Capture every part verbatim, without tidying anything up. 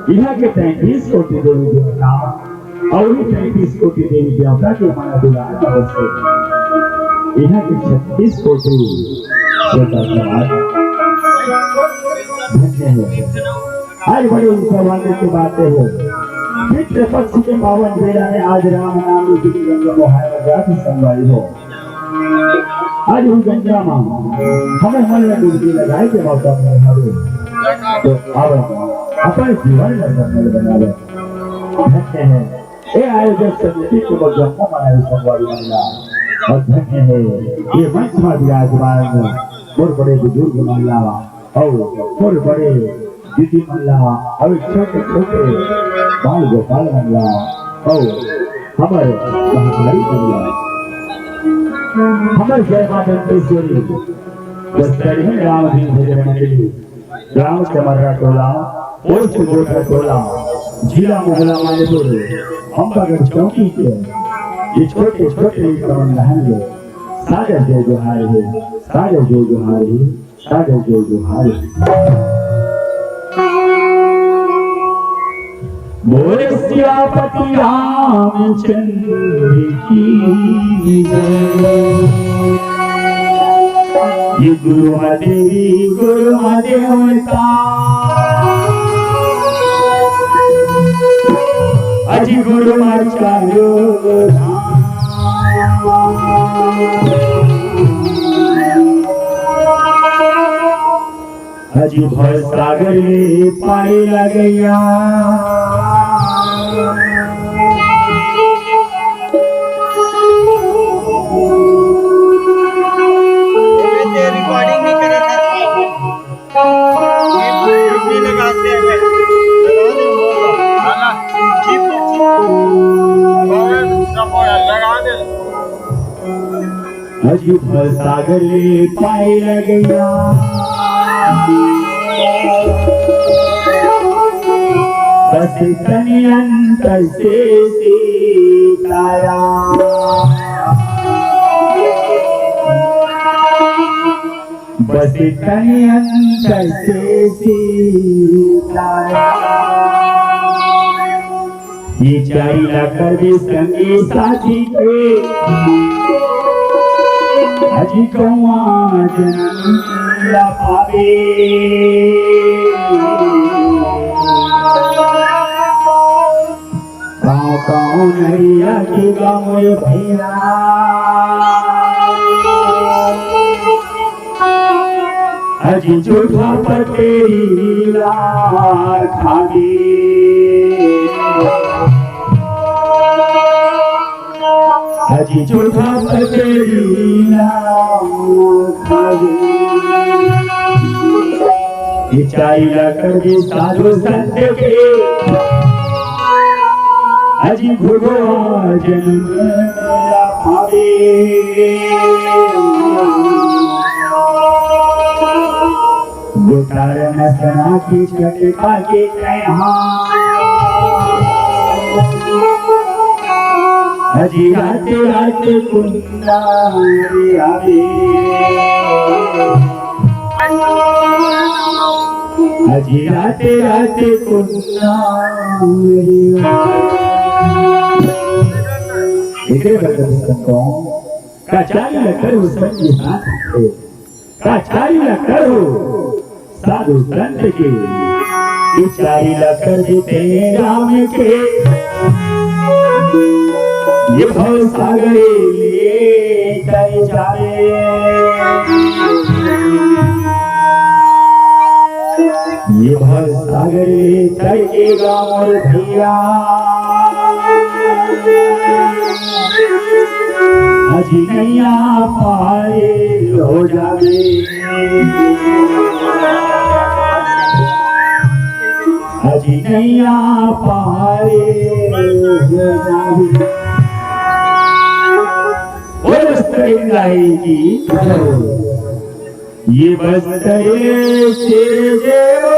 इहाँ के तैंतीस कोटि देवी देवता अउ इहाँ तैंतीस कोटि देवी देवता के मया दुलार म बसे इहाँ के छत्तीस कोटि श्रोता समाज धन्य हे। आज बड़े ही सौभाग्य की बात हे, पितृ पक्ष के पावन बेला में आज राम नाम की गंगा मोहाय जात संगवारी हो। आज हम गंगा माँ हमर मन में डुबकी लगाए के मौका मिले हवे, तो अब अपन जीवन ला सफल बनावे। धन्य हे ए आयोजक समिति के बग्गम्मा मनाए संगवारी मन ला, अउ धन्य हे ए मंच में विराजमान मोर बड़े बुजुर्ग मन ला, अउ मोर बड़े दीदी मन ला, अउ छोटे छोटे बाल गोपाल मन ला, अउ हमर महतारी मन ला। हमर जय माँ दंतेश्वरी, बस्तर में राम दिन भजन मंडली, ग्राम चमर्रा टोला, पोस्ट गोठा टोला, जिला मोहला मालेपुर, अम्बागढ़ चौकी के ये छोटे छोटे कमल रहन गे। सादर जय जोहार हे, सादर जय जोहार हे, सादर जय जोहार हे। बोल सियापति रामचंद्र की जय। ये गुरु मा देवी, गुरु मा देवता, अजी गुरु मा चारो धाम। अजी भवसागर ले पानी लगैया। ये रिकॉर्डिंग नहीं करे था। ये नहीं लगाते हैं। लगा दे, लगा दे। लगा दे। अजी भवसागर ले पानी लगैया। बस तनी अंतर से सीतारा। बस तनी अंतर से सीतारा। ये चारी ला कर दे संगी साथी के, अजी कौआ जनम ला पावे। गाँव गाँव नरिया के गाँव भैया। अजी झूठा पटेरी ला खावे। अजी झूठा पटेरी ला खावे। ये चारी ला कर दे साधु संत के। अजी घुघुआ जनम ला पावे। गोटार नसना की चटका के कहा। अजी रात रात कुंदा रे आवे। अजी रात रात कुंदा रे आवे। एकरे बदल संतों का चारी ला करो संगी साथ के। का चारी ला करो साधु संत के। ये चारी ला कर देते राम के। ये भव सागरे ले तर जावे। ये भव सागरे तर के गाँव भैया। अजी नैया पाए हो जावे। अजी नैया पाए हो जावे। बोल बस्तर गंगाई की। ये बस्तर सिरजेवो।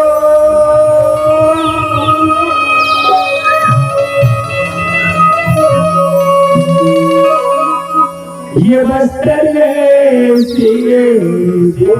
ये बस्तर सिरजेवो।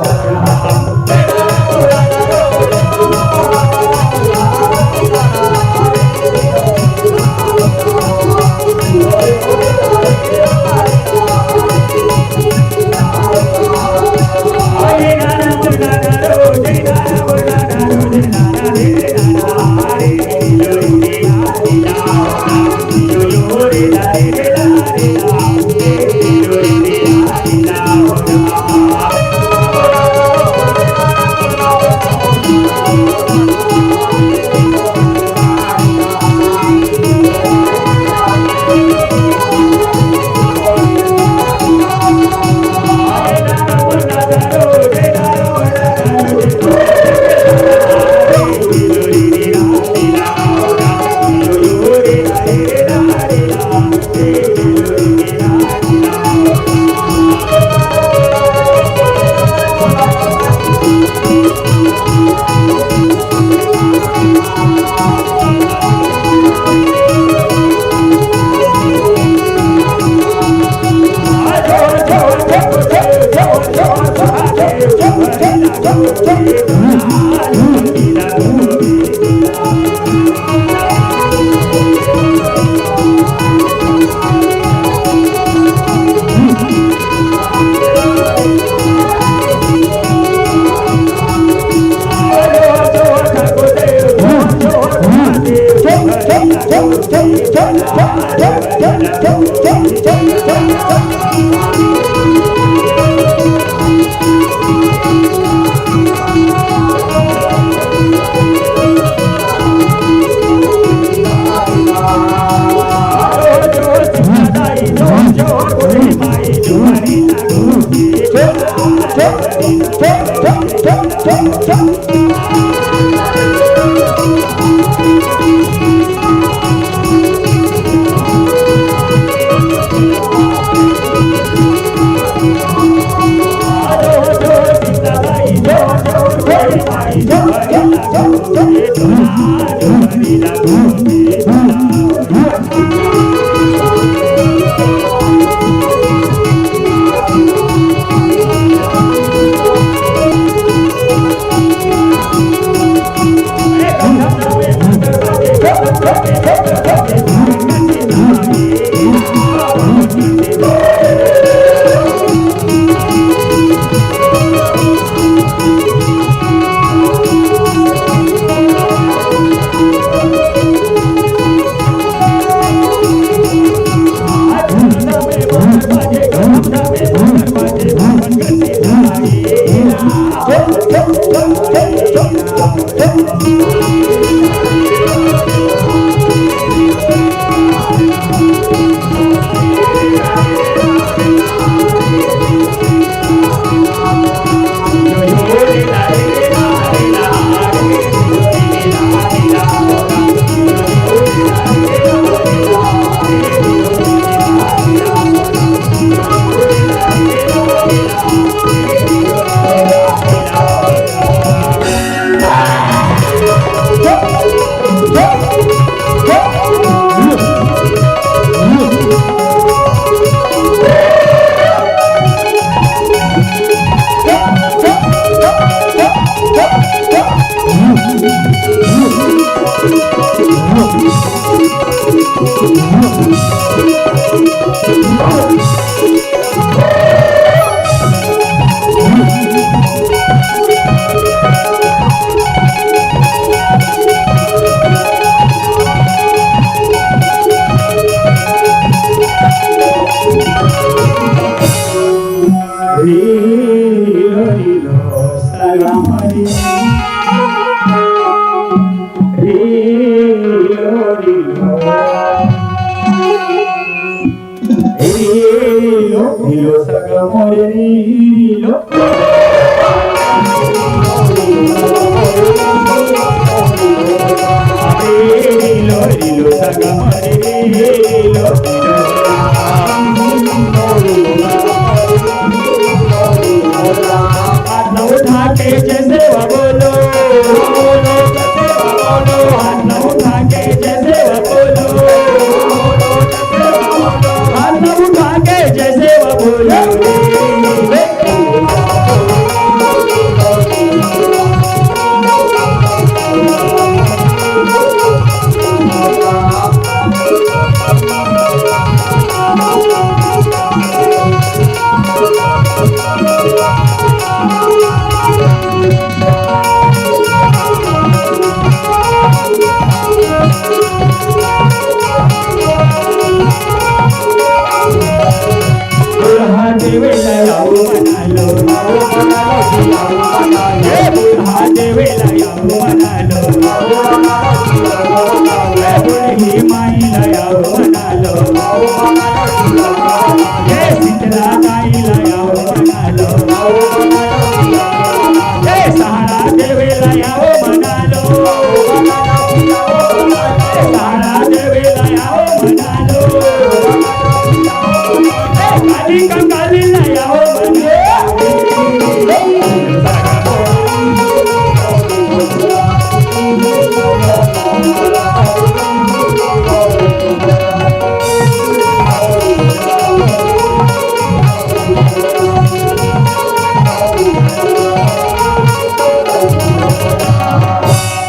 हाथ उठा के जय सेवा बोलो, बोलो, जय सेवा बोलो, हाथ उठा के जय सेवा बोलो, हाथ उठा के जय सेवा बोलो।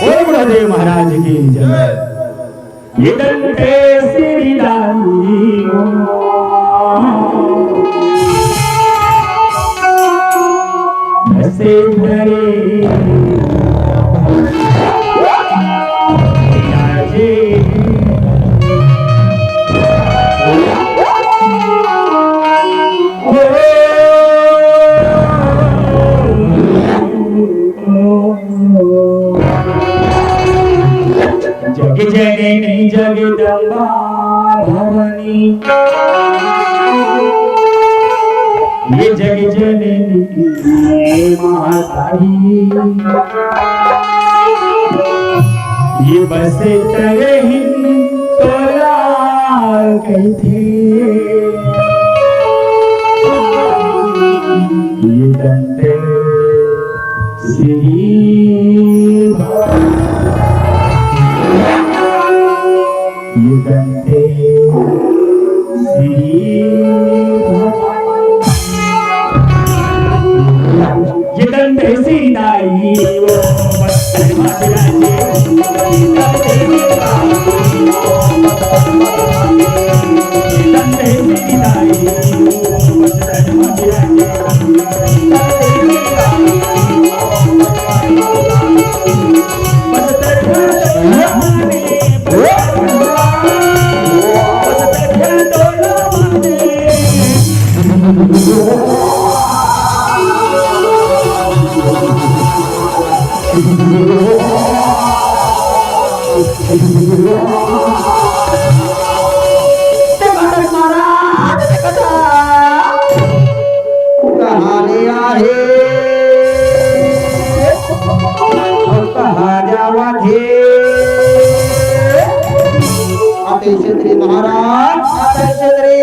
बोल बुढ़ादेव महाराज की जय। ये दंते श्री दाई से डरे। जग जननी जगदम्बा भवानी, ये जग जननी ये माता ही, ये बस तरही तोला कहिथे, ये दंते श्री ते महाराज, महाराज, देखत हा। कहाँ ले आहे? अउ कहाँ जावत हे? आते छेत्री महाराज, आते छेत्री।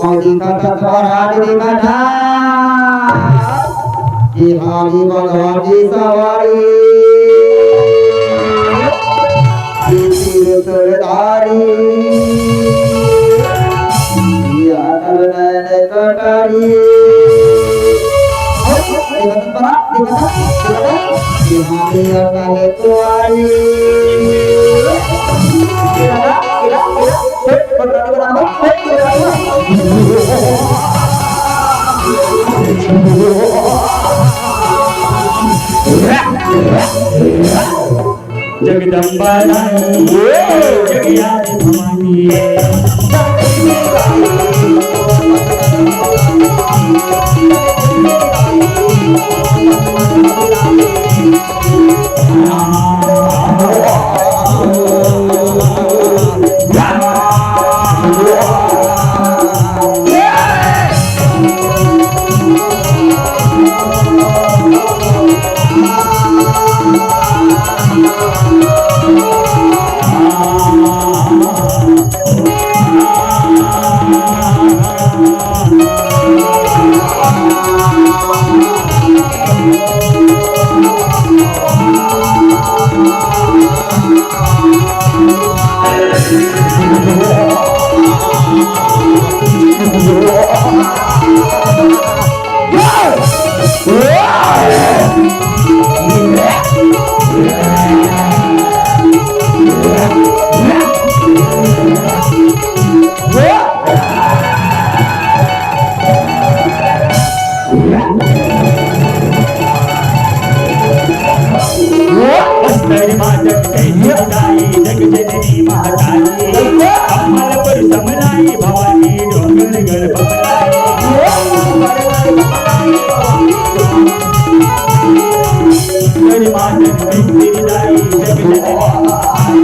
अउ दिखत हा महाराज, दिखत हा। ये हावी बघवा के सवारी, ये त्रिशूलधारी, ये अटल नैन कटारी। ये हावी अटल कुंवारी। जगदम्बा रानी, जगयारी भवानी। बस्तर माता जय जय दाई, जग जननी महतारी, अम्बलपुर समलाई भवानी, डोंगरगढ़ बमलाई। बस्तर माता जय जय दाई, जग जननी महतारी,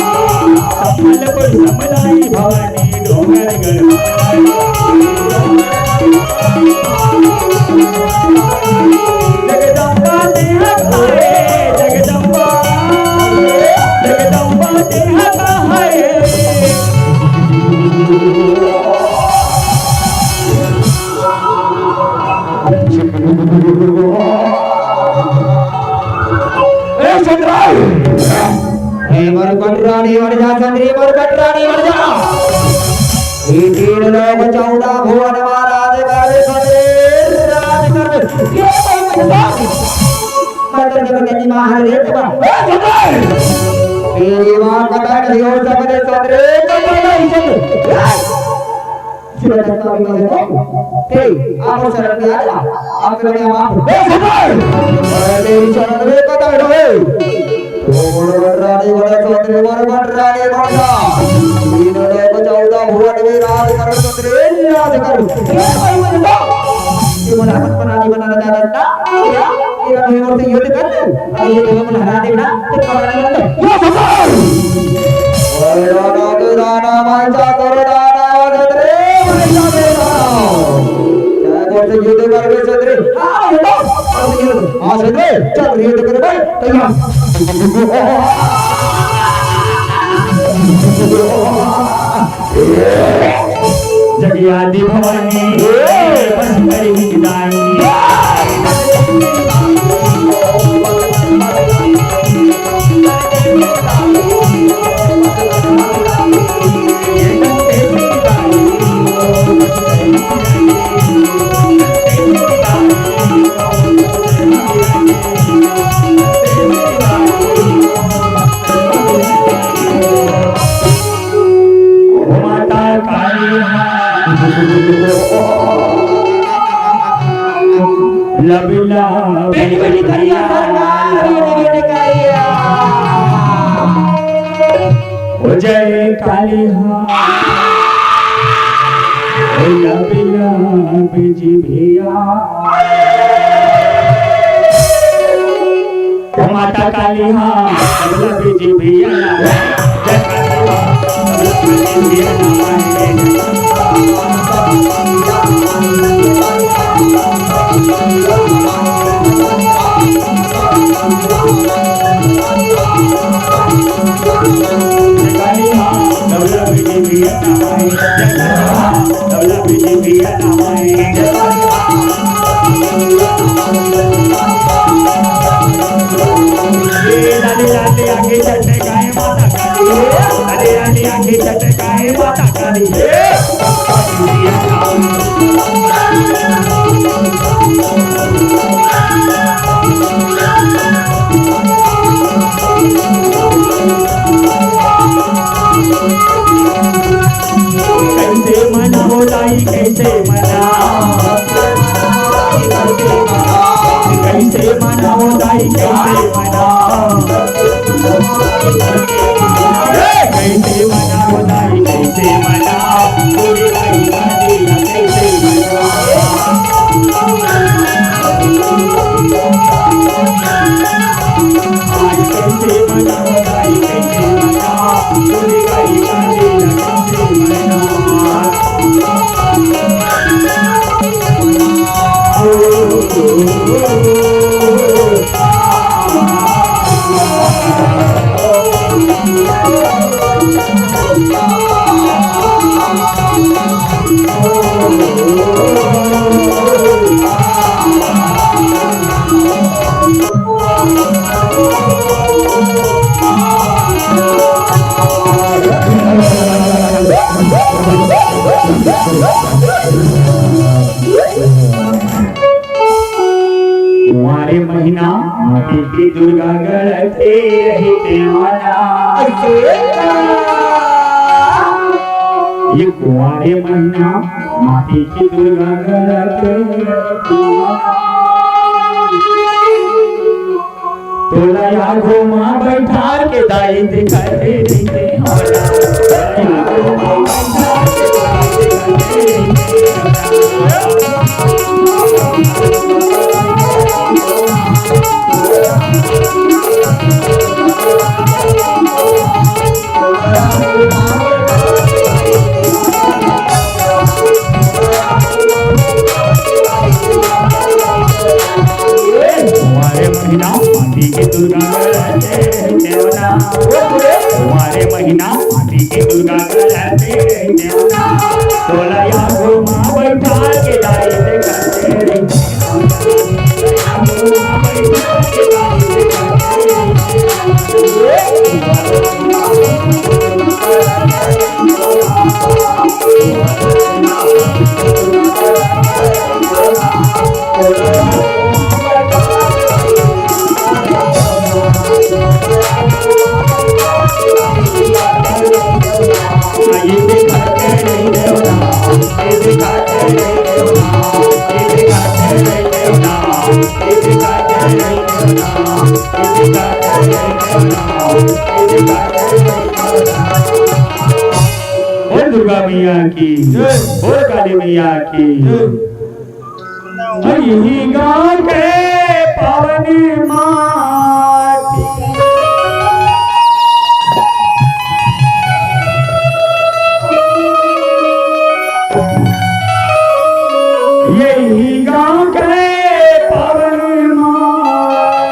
अम्बलपुर समलाई भवानी, डोंगरगढ़ बमलाई। जगदम्बा देहा कहाए, जगदम्बा, जगदम्बा देहा कहाए। ए चंद्राई, ए मरकट रानी मर जा, चंद्री मरकट रानी मर जा। ये तीन लोक चौदह भुवन महाराज कर सदे राज कर। ये तो मैं तो कहती महाराज रे बाबा। ए भगवान। तेरी माँ का बैठ दियो सबरे सदरे तो नहीं चल। शिव चक्कर में हो। ते आप शरण में आ जा। आप मेरे माँ। ए भगवान। अरे तेरी शरण में कदा रहे। ओ बड़ बड़ रानी बड़ा चौधरी बड़ बड़ रानी बड़ा। तीन लोक चौदह भुवन में राज कर चौधरी राज कर। ये भाई मत दो। ये बोला मत बनानी बनाना चाहता था। ये ये अपने ओर से युद्ध कर ले। और ये तुम्हें बुला रहा देखना। तो कमरा नहीं बनता। ये भगवान। ओए राणा के राणा मांचा करो राणा चौधरी मांचा के राणा। जय बोल से युद्ध कर बे चौधरी। हाँ, ये तो। हाँ, चौधरी। चल, युद्ध कर बे। तैयार। जगयादि भवानी, बस करी हिकदानी। ओ जय काली हा, ओ लबी लबी जी भैया। ओ माता काली हा, ओ लबी जी भैया ना। जय काली हा, ओ लबी जी भैया ना। कैसे मनाओ दाई, कैसे मनाओ, कैसे मनाओ दाई, कैसे मनाओ, ए, कैसे मनाओ दाई, कैसे मनाओ, पूरी दाई दादी ला कैसे मनाओ। कुंवारे महीना माटी के दुर्गा गढ़थे रहिते वाला। ये कुंवारे महीना माटी के दुर्गा गढ़थे रहिते वाला। तोला या घुमा बैठा के दाई दिखाई दे रहिते वाला। हमारे महीना माटी के दुर्गा गढ़थे देवना। हमारे महीना माटी के दुर्गा गढ़थे देवना। तोला या घुमा बैठा के दाई दिखाई दे। बोल दुर्गा मैया की, बोल काली मैया की। यही गांव के पावन माटी, यही गांव के पावन माटी।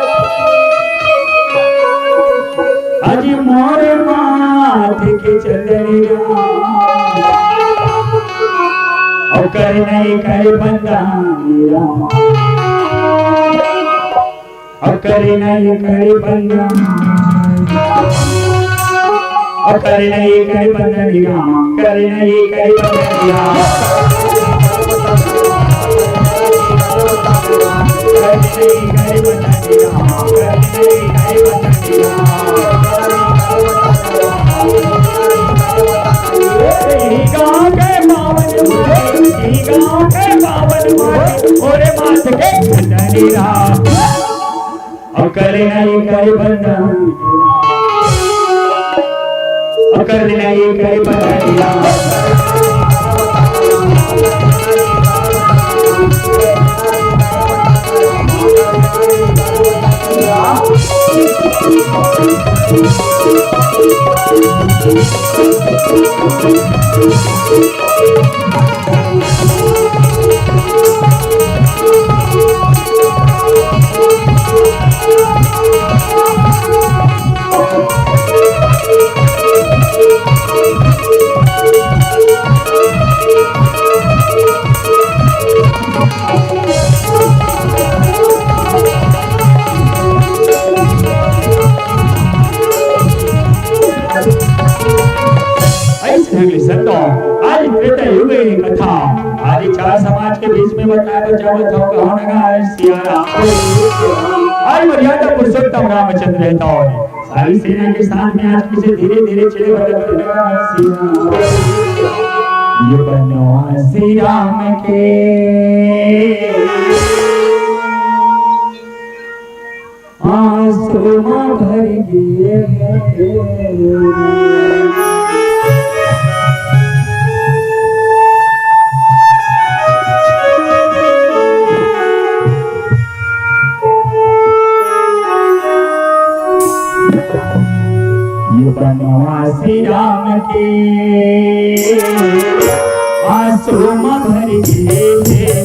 अजी मोर माथे के चंदनिया, ओकर नहीं करे बंदानिया, ओकर नहीं करे बंदानिया, ओकर नहीं करे बंदानिया, करे नहीं करे बंदानिया। करे नहीं करे बंदा, और कर दिला ये करे पता नहीं। अइसे ढंग ले संतों, आज त्रेता युग के कथा, आज चार समाज के बीच में बताए बर जावत हौं, कहो नगार सिया राम। आज मर्यादा पुरुषोत्तम रामचंद्र रहता है, सारी सेना के साथ में आज पीछे धीरे धीरे चले बर लगथे नगार सिया राम। ये बनवासी राम के आंसू म भर गे हे। ये बनवासी राम के आंसू म भर गे हे।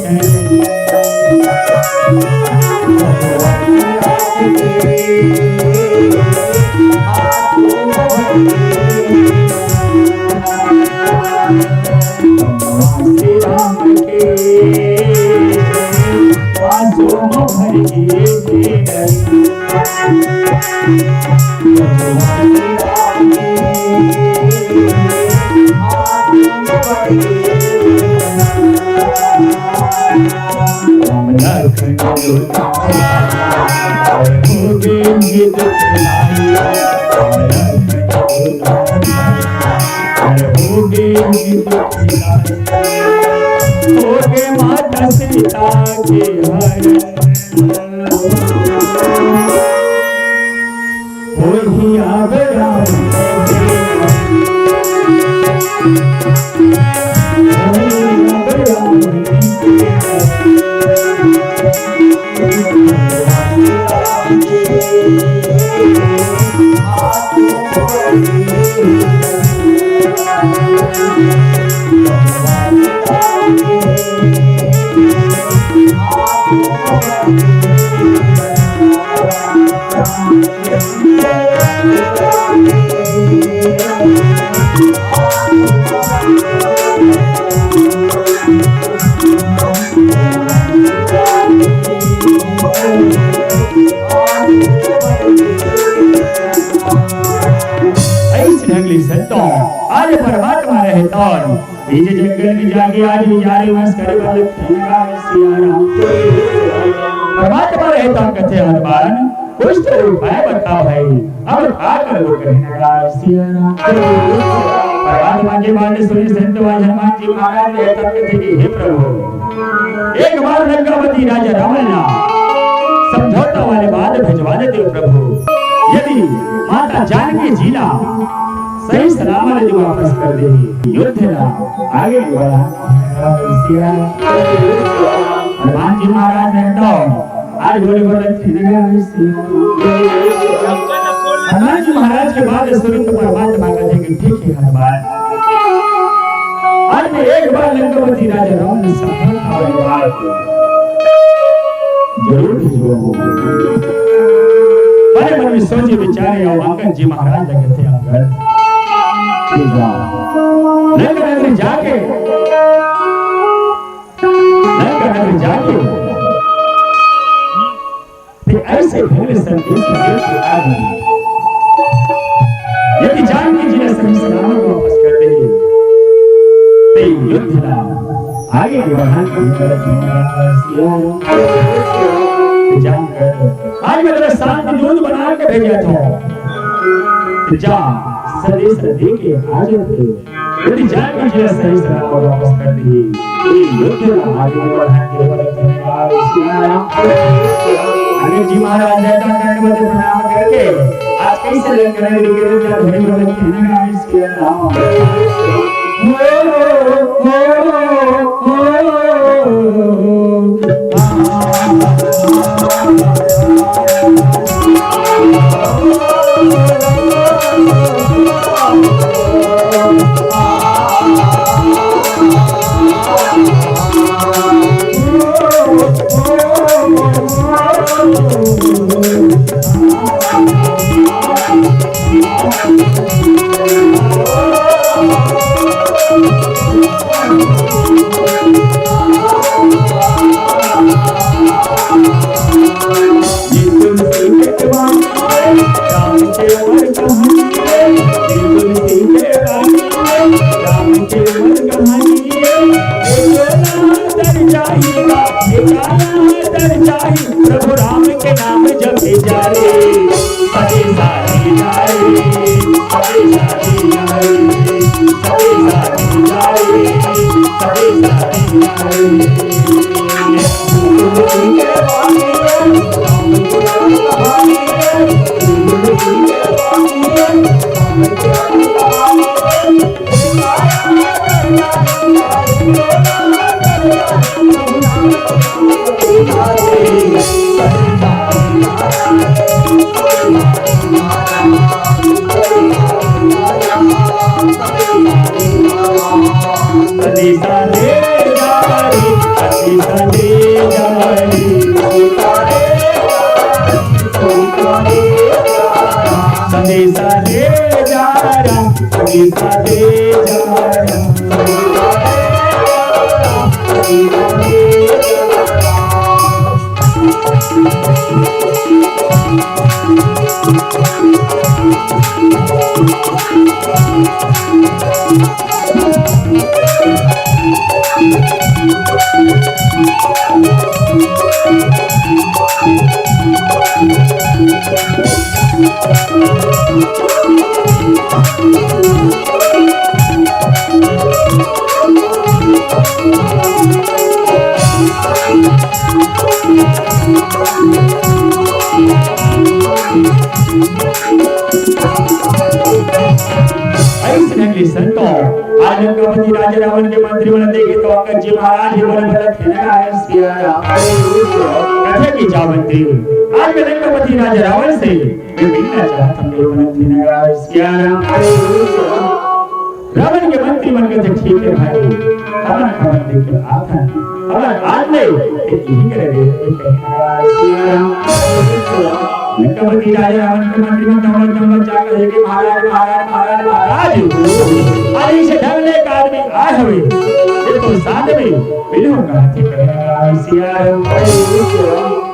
होगे माता सीता के हरण। होही अब राम के होही अब राम के अइसे ढंग ले संतों, आज परमात्मा रहे तौन, बीच जंगल में जाके आज बिचारे बस करे वाले सिया राम। परमात्मा रहे तौन कथे हनुमान, कुछ तो उपाय बता भाई, अब का करबो कहे नगार सिया राम। परमात्मा के बात सुनी संत भाई हनुमान जी महाराज ने तब कथे कि हे प्रभु, एक बार लंकापति राजा रावण ना समझौता वाले बाद भिजवा देते हो प्रभु, यदि माता जानकी जी ला सही सलामत यदि वापस कर दे, युद्ध ला आगे बढ़ा। हनुमान जी महाराज ने तो आज बोले बोले, हनुमान जी महाराज के बात सुनी तो परमात्मा कहथे कि ठीक है हनुमान, आज मैं एक बार लंकापति राजा रावण ने समझौता वाली बात जरूर भिजवाऊंगा। बड़े मन में सोचे विचारे और अंगद जी महाराज लगे थे, अंगद, ठीक बा, लंका नगरी जाके, लंका नगरी जाके ते अइसे ढंग ले संदेश दे के आ गई। यदि जानकी जी ने सही सलामत वापस कर दे, ते युद्ध ला आगे के बढ़ान की तरफ जान कर आज मैं तेरा साथ दूध बना के भेजा था। जा संदेश दे के आ जाते। यदि जानकी जी ने सही सलामत वापस कर दे, ये युद्ध ला आगे बढ़ान की तरफ जान कर अरे जी महाराज, लंका दंडवत प्रणाम करके आज कैसे लंका नगरी के अंदर धनी भगत कहने का इसके नाम। प्रभु राम के नाम जपे जा रे, सदे सादे जा रे, सदे सादे जा रे, सदे सादे जा रे, सदे सादे जा रे। संदेशा दे जा रहा, संदेशा दे जा रहा। अइसने के संतो, आज लंकापति राजा रावण के मंत्री मन देखे तो अंगद जी महाराज ही बोले, बोले, "हे नगाय सिया राम।" कथे कि जा मंत्री, आज मैं लंकापति राजा रावण से मैं मिलना चाहत हंव, बोले, "हे नगाय सिया राम।" रावण के मंत्री मन कथे, "ठीक हे भाई, हमन खबर दे के आथन, हमन आन ले, ते इही करे रे, ते कहे नगाय सिया राम।" लंकापति राजा रावण के मंत्री मन दौड़त दौड़त जाके कहे कि महाराज, महाराज, महाराज, महाराज, अरे इसे ढंग ले एक आदमी आए हवे, ये तो साथ में मिलो कहत हे, कहे नगाय सिया राम।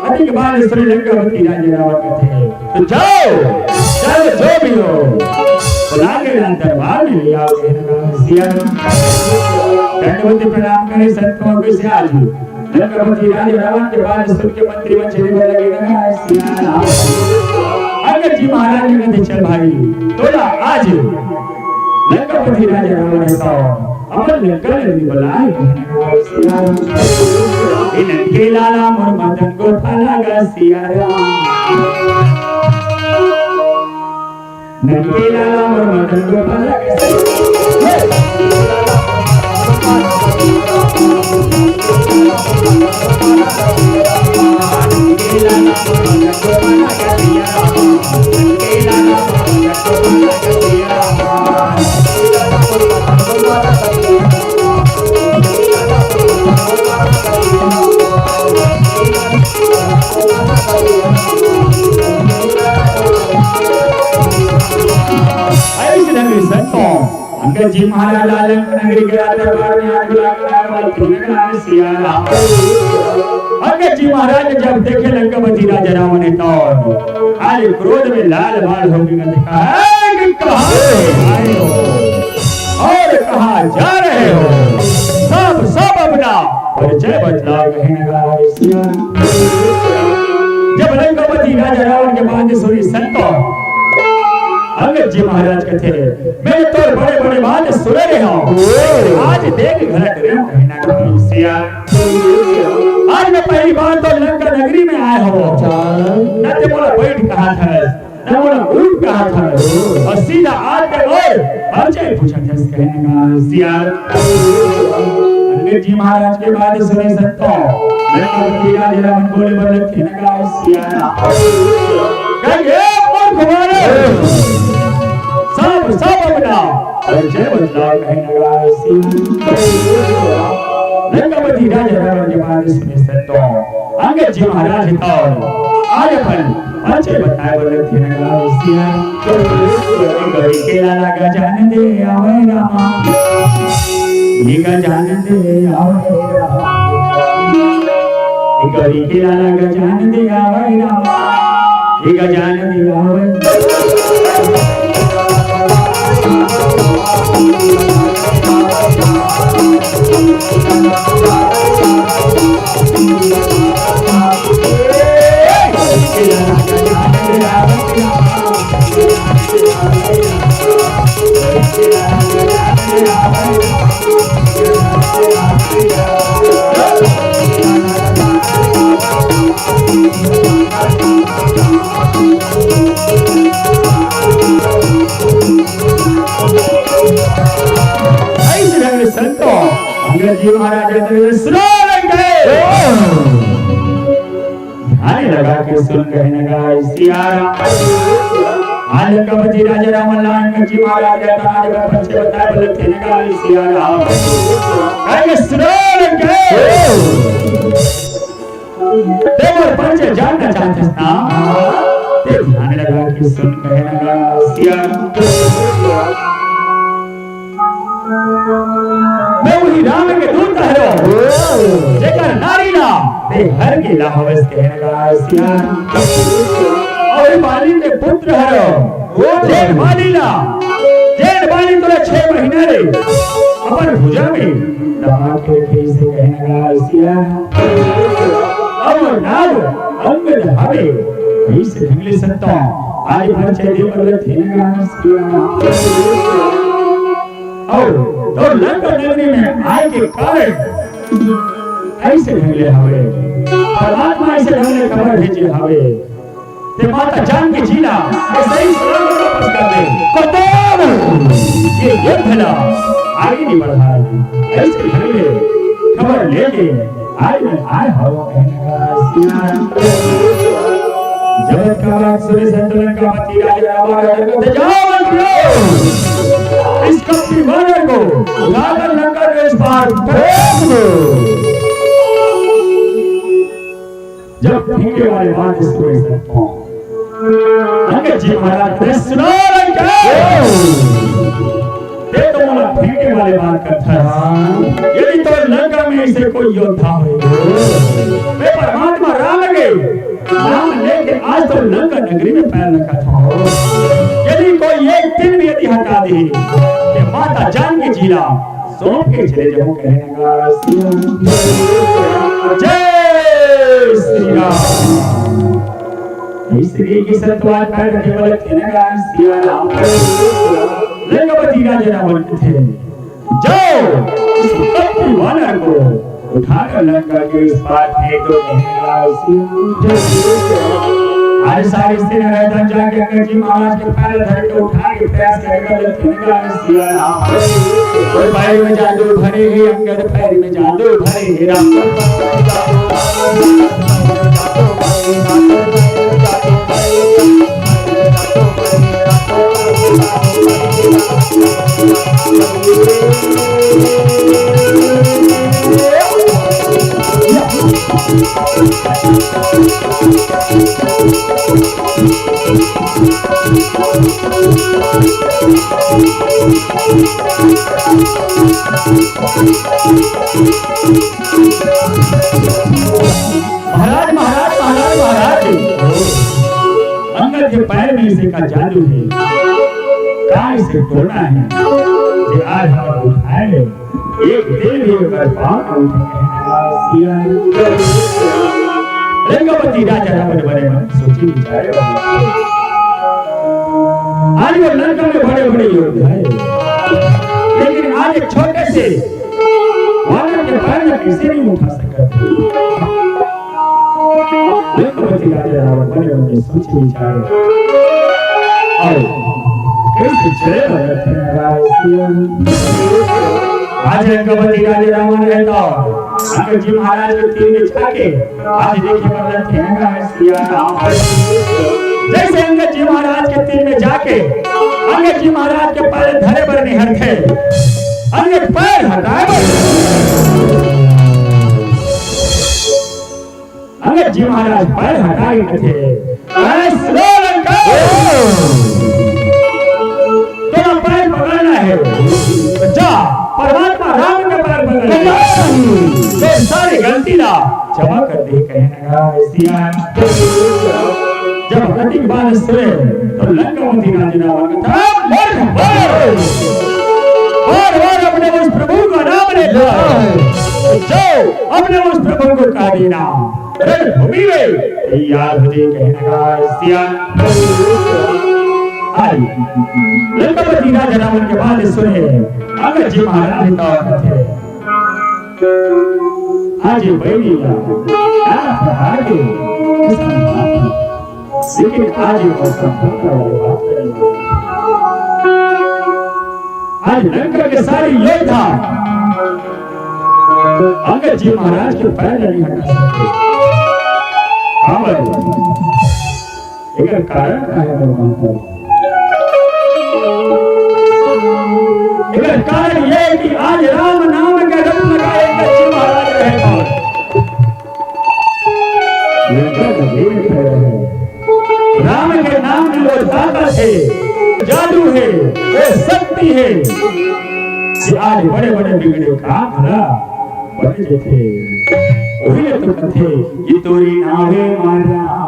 अति के बाद सुन लंकापति राजा रावण कथे, तो जाओ, चल जो भी हो, बुला के ना दरबार में ले आओ, कहे नगाय सिया राम। दंडवत प्रणाम करे संतों के सिया जी। लंकापति राजा रावण के बाद सुन के मंत्री मन चले लगे नगाय सिया राम। अंगद जी महाराज ने कथे, "चल भाई, तोला आज लंकापति राजा रावण हे तो अपन लंका नगरी बुलाए।" सिया राम। ए नंद के लाला मोर मदन गोपाल गा सिया राम। नंद के लाला मोर मदन गोपाल गा सिया राम। अइसने के संतों, अंगद जी महाराज ला लंका नगरी के राज दरबार में आज बुला के लाए वाले थे नगाय सिया राम। अंगद जी महाराज जब देखे लंकापति राजा रावण हे तो आज क्रोध में लाल बाल हो गए, कहा कि कहाँ से आए हो और कहाँ जा रहे हो, सब, सब अपना परिचय बतलाओ, कहे नगाय सिया राम। जब लंकापति राजा रावण के बात सुनी संतों, अंगद जी महाराज कथे, मैं तो बड़े बड़े बात सुने रहे हूँ, आज देख घलट रहे हूँ, कहे नगाय सिया। आज मैं पहली बार तो लंका नगरी में आए हवं। अच्छा। न ते मोला बैठ कहत हस, न मोला उठ कहत हस। अउ सीधा आत ते मोर परिचय पूछत हस, कहे न गा सियार। अंगद जी महाराज के बात सुने संतो, लंकापति राजा ला मन बोले बर लगथे न गा सियार। कहे, "ए मूर्ख मानव, सब, सब अपना परिचय बतलाव," कहे न गा सियार। लंकापति राजा रावण के बात सुने संतो, अंगद जी महाराज ह तो आज अपन परिचय बताए बर लगथे न गा सियार। गौरी के लाला गजानन दे आवै रामा, ये गजानन दे आवै रामा। गौरी के लाला गजानन दे आवै रामा, ये गजानन दे आवै। ऐसे ढंग से संतो, अंगद जी महाराज के तरफ से सुनो लंके। ध्यान लगा के सुन, कहे न गा सियाराम। आज लंकापति राजा रावण ला अंगद जी महाराज के तना जब परिचय बताए बर लगथे न गा सियाराम। कहे सुनो लंके। ते मोर परिचय जानना चाहथस ना? ते ध्यान लगा के सुन, कहे न गा सियाराम। मैं उही राम के दूत हरंव, जेकर नारी ला ते हर के ला हवस, कहे न गा सियाराम। अउ बाली के पुत्र हरंव, जेन बाली ला, जेन बाली तोला छह महीना ले अपन भुजा में दबा के रखे हस, कहे न गा सियाराम। अउ नाव अंगद हवे, अइसे ढंग ले संतो, आज परिचय दे बर लगथे न गा सियाराम। अउ तोर लंका नगरी में आए के कारण अइसे ढंग ले हवे, परमात्मा अइसे ढंग ले खबर भेजे हवे। ते माता जानकी जी ला, ये सही सलामत वापस कर दे। कतन ये युद्ध ला आगे नहीं बढ़ा। अइसे ढंग ले खबर लेके आज मैं आए हवं, कहे न गा सियाराम। जब का बात सुने संत लंकापति राजा रावण, जाओ मंत्रियों, इस कपटी वानर को उठाकर लंका के उस पार फेंक दो। जब फेंके वाले बात सुने संतो, अंगद जी महाराज ने सुना लंका। ते तो मोला फेंके वाले बात करथस। यदि तोर लंका में अइसे कोई योद्धा होय, मैं परमात्मा राम के नाम लेके आज तोर लंका नगरी में पैर रखत हंव। यदि कोई एक तीर भी यदि हटा दे, ते माता जानकी जी ला सौंप के चले जाहूं, कहे न गा सियाराम। जय श्री राम। अइसे कहिके संतवाद पैर रखे वाले थे न गा सियाराम। लंकापति राजा रावण थे, जाओ, इस कपटी वानर को उठाकर लंका के उस पार फेंक दो, कहे न गा सियाराम। आज सारी सेना रायदान जाके अंगद जी महाराज के पैर धर के उठा के प्रयास करेगा, लेकिन गा सियाराम। और पैर में जादू भरे हे अंगद, पैर में जादू भरे हे राम। महाराज, महाराज, महाराज, महाराज, अंगद के पैर में अइसे का जादू हे, का अइसे टोना हे, जे आज हमर उठाए ले एक दिन भी ओकर पाँव न उठे। रंगवती राजा रावण बने मन सोचे विचारे। आज वो लंका में बड़े बड़े योद्धा हे, लेकिन आज एक छोटे से वानर के पैर में कइसे नहीं उठा सकत। लंकापति राजा रावण मने मने सोचे विचारे। अउ कइसे चले भगत हे राय सिया। आज लंकापति राजा रावण हे त अंगद जी महाराज के तीर में जाके आज देखे भगत हे राय सिया राम। जइसे अंगद जी महाराज के तीर में जाके अंगद जी महाराज के पैर धरे बर निहरथे, अंगद पैर हटाए बर अंगद जी महाराज पैर हटा के कथे, "ऐ सुनो लंका, तोला पैर पकड़ना हे, जा परमात्मा राम के पैर पकड़ ले, तोर सारी गलती ला क्षमा कर दे," कहे नगा सिया। जब हरती के बात सुने तो लंकापति राजा रावण कथे, "मूर्ख, बार बार अपने उस प्रभु का नाम लेता है, जो अपने उस प्रभु को कह देना।" रणभूमि में तैयार हो जाए, कहे नगा सिया। आज लंकापति राजा रावण के बात सुने, अंगद जी महाराज का कथे, आज बैरी ला, ना फहार के, लेकिन आज ये मौसम बहुत बड़ी बात है। आज लंका के सारे योद्धा अंगद जी महाराज के पैर नहीं हटा सकते। काबर? एकर कारण का है भगवान को? एकर कारण ये है कि आज राम नाम के रत्न का अंगद जी महाराज रहे। लंका का देव खड़े हैं। राम के नाम में वो ताकत है, जादू है, वो शक्ति है कि आज बड़े-बड़े बिगड़े काम ना बन जथे। वही तो कथे कि तोरी नावे मारा।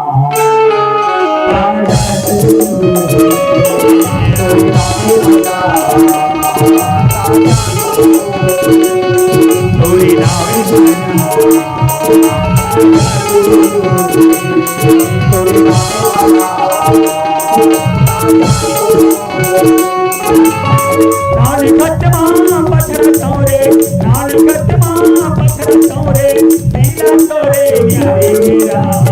तोरी नावे मारा। नानकत मां पथर तोरे, नानकत मां पथर तोरे, पीला तोरे न्यारे मेरा।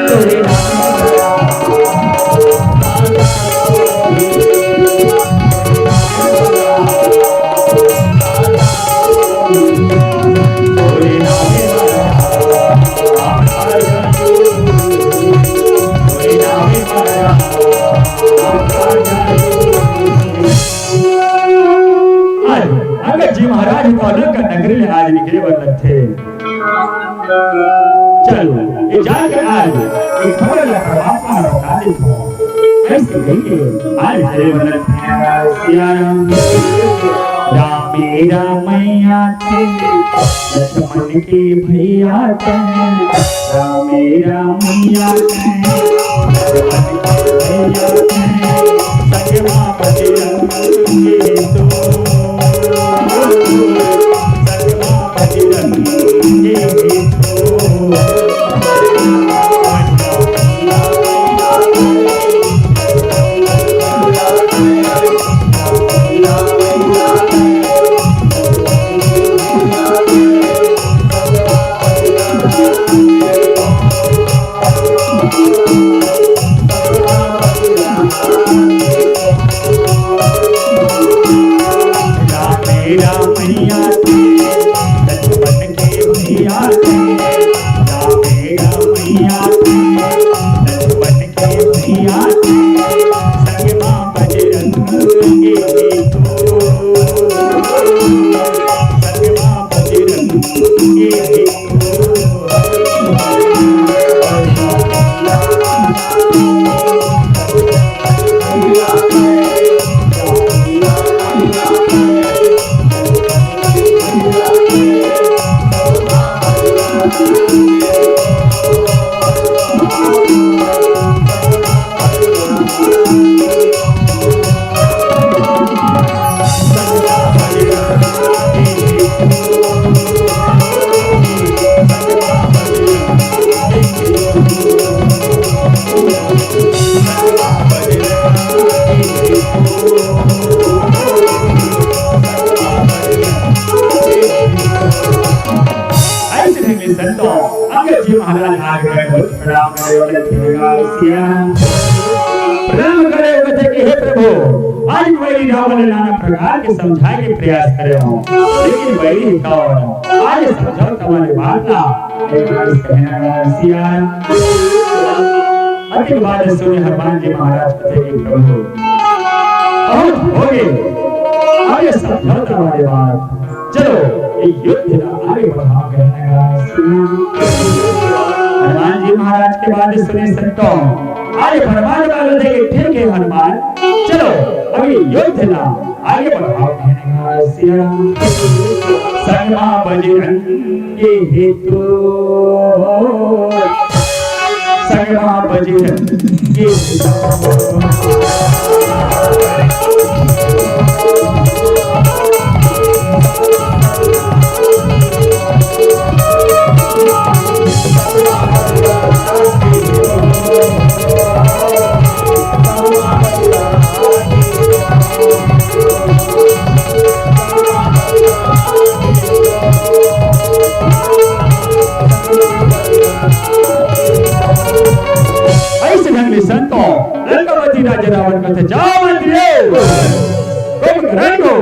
तोरे नाम आज अंगद जी महाराज तो अलग का नगरी ले आज निकले बर लगथे। चल, ये जाके आज ये खबर ला परमात्मा ला बता देथों। ऐसे कहिके आज चले बनत हे सिया राम। रामे रामैया थे, लक्ष्मण के भैया थे। रामे रामैया थे, लक्ष्मण के भैया थे। संग मा बजरंग तो, संग मा राम मैया थे, लक्ष्मण के भैया थे। राम मैया थे, लक्ष्मण के भैया थे। संग मा बजरंग के, संग मा बजरंग के। महाराज आगे बढ़े, प्रणाम करे वाले थे सिया। प्रणाम करे वाले थे कि हे प्रभु, आज मैं रावण ला नाना प्रकार के समझाए के प्रयास करे हूँ, लेकिन वही कौन आज समझाओ तुम्हारे बात ना। एक बार कहना सिया। अति के बाद सुने हनुमान जी महाराज कथे कि प्रभु, बहुत हो गए, आगे समझाओ तुम्हारे बात। चलो, ये युद्ध ला आगे बढ़ाओ, कहने लगा सुना। हनुमान जी महाराज के बात सुने संतों, आगे फरमान वाले थे कि ठीक है हनुमान, चलो, अभी युद्ध ला आगे बढ़ाओ, कहने लगा सिया। संगमा बजरंग के हेतु, संगमा बजरंग के हेतु। ऐसे ढंग ले संतों, लंकापति राजा रावण कथे, "जाओ मंत्री, कुंभकर्ण को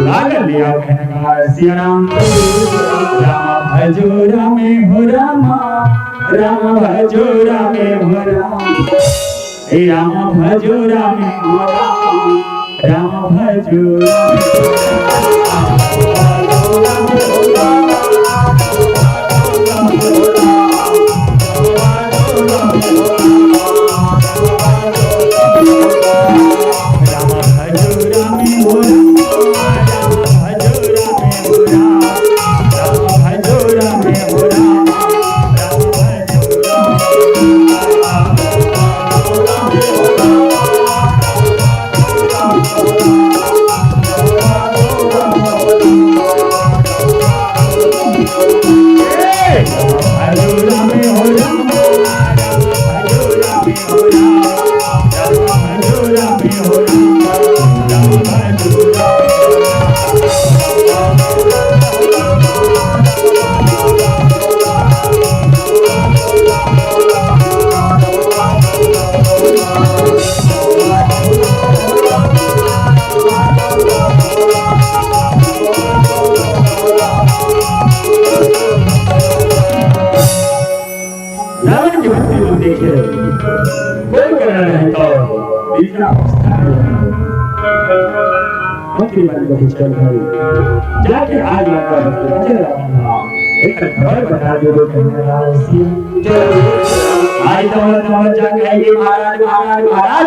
लाकर ले आओ," कहने लगा सिया राम। राम भजो रामे हो रामा, राम भजो रामे हो राम। हे राम भजो रामे हो राम, राम भजो रामे। रावण के भक्ति में देखे रहे, कोई करना नहीं तो बीच में अवस्था में मंत्री बन के चल गए। जाके आज लंका में पहुंचे रावण, एक खबर बता दे वो कहने वाला उसी। आज तो हम लोग जाके आएंगे महाराज, महाराज, महाराज।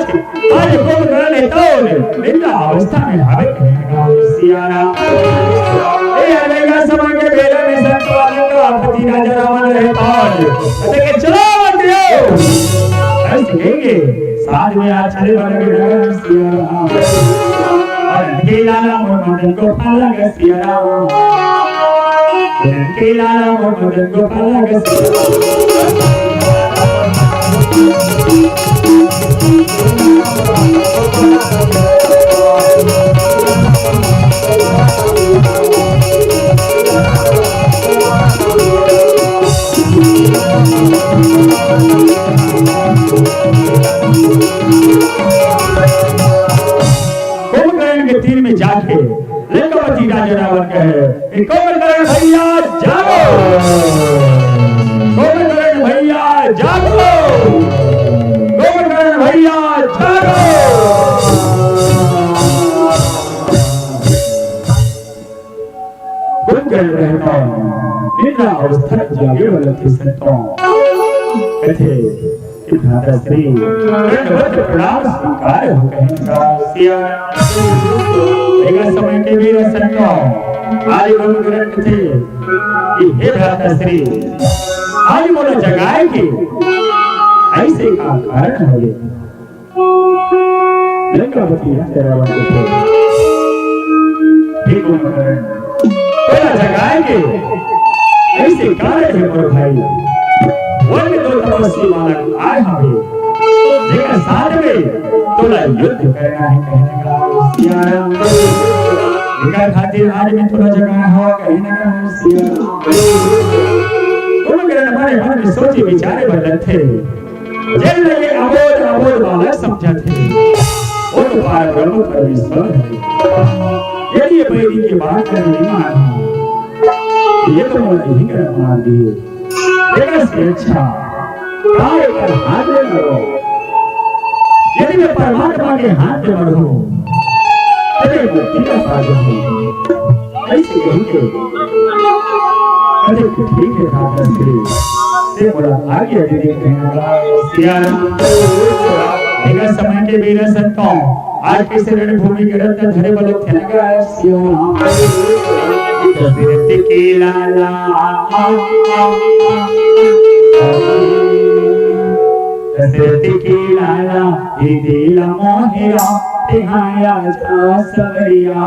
आज कुंभकर्ण ने तो निंदा अवस्था में हवे कहने लगा सिया राम। ए, अरे, का समय के बेला में संत वाले का आपत्ति राजा रावण रहे पाल। कहते कि चलो मंत्रियों, ऐसे कहेंगे, साथ में आज चले वाले के नगर सिया राम। और इनके लाला मोर मदन गोपाल लगे सिया राम। इनके लाला मोर मदन गोपाल लगे सिया राम। कुंभकर्ण के तीर में जाके लंकापति राजा रावण कहे कि कुंभकर्ण भैया जागो, कुंभकर्ण भैया जागो, कुंभकर्ण भैया जागो। कुंभकर्ण रहता निद्रा अवस्था में जागे वाला थे संतों। कथे कि भ्राता श्री दंडवत प्रणाम स्वीकार हो कहने लगा सिया। एक समय के वीर संतों, आज कुंभकर्ण कथे कि हे भ्राता श्री, आज मोला जगाए के ऐसे का कारण हवे? लंकापति राजा रावण कथे, हे कुंभकर्ण, तोला जगाए के ऐसे कारण हे मोर भाई, वन में दो तपस्वी बालक आए हवे, जेकर साथ में तोला युद्ध करना हे कहने लगा सिया राम। एकर खातिर आज मैं तोला जगाए हवं कहने लगा सिया राम। कुंभकर्ण मन मन में सोचे विचारे बर लगथे। जेन ल ये अबोध अबोध बालक समझत हे, वो तो पार ब्रह्म परमेश्वर हे। यदि ये बैरी के बात ल नइ मानहूं, ये तो मोला यही करम मार दिए। तेकर से अच्छा, का एकर हाथ ले मरो। यदि मैं परमात्मा के हाथ ले मरहूं, तभे मुक्ति ला पा जाहूं। अइसे कहिके, अरे ठीक हे, ठाकर श्री, तें मोला आज्ञा दे दे, कहे न गा सिया राम। एकर समय के बेरा संतो, आज कइसे रणभूमि के रत्न धरे बर लगथे न गा सिया राम। दशरथ के लाला, दशरथ के लाला, ये दिल मोहे राम, तिहाया जा सवरिया।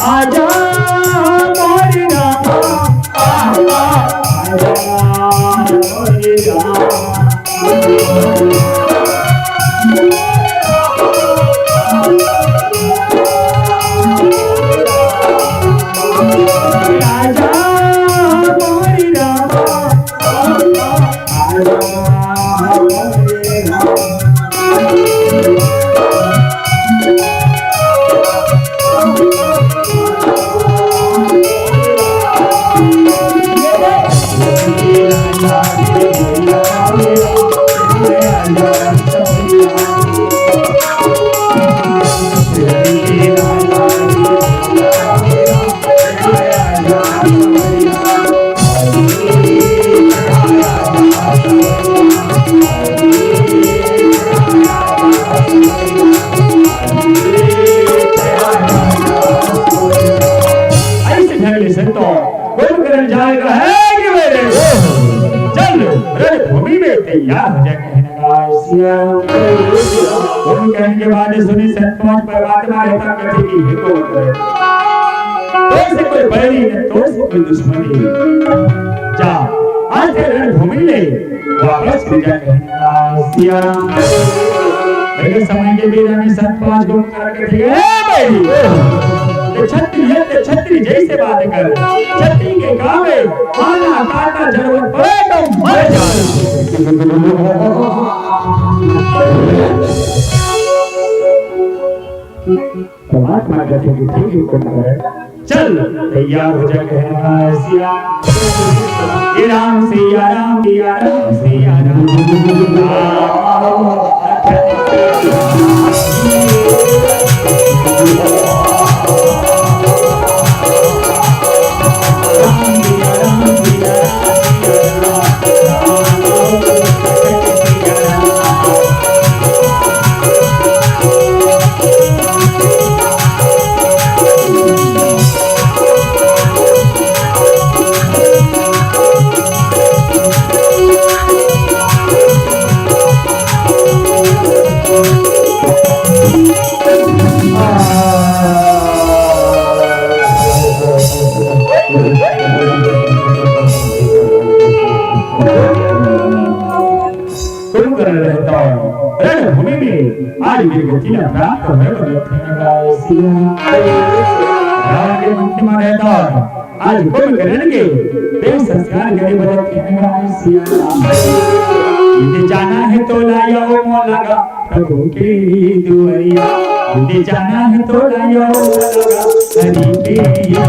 आजा मोरे रामा, आजा मोरे रामा। आजा मोरे रामा, आजा मोरे रामा। अइसे ढंग ले संतो, कुंभकर्ण जाय बर हे कि मेरे? चल, रणभूमि में तैयार हो जा, कहे न गा सिया। कुंभकर्ण के बात सुनी संतो, परमात्मा रहता कथे कि हे कुंभकर्ण, तोर से कोई बैरी न, तोर से कोई दुश्मनी। जा, आज के रणभूमि ले वापस हो जा, कहे न गा सिया राम। एकर समय के बेरा में संत पांच गो करके थे, ए भाई, ते छत्री हे, ते छत्री जइसे बात कर। छत्री के काम हे, आना काटना जरूरत पड़े तो मर जा। परमात्मा कथे कि ठीक हे, कुंभकर्ण। चल, तैयार हो जा, कहे न गा सिया। हे राम, सिया राम, सिया राम, सिया राम। कुंभकर्ण रहता रणभूमि में आज वीर गति न प्राप्त होय बर लगथे न गा सिया। रावण के मंत्री में रहता आज कुंभकर्ण के देह संस्कार करे बर लगथे न गा सिया। यदि जाना हे तोला यो मोला गा प्रभु के दुआरिया, यदि जाना हे तोला यो मोला गा हरि के दुआरिया।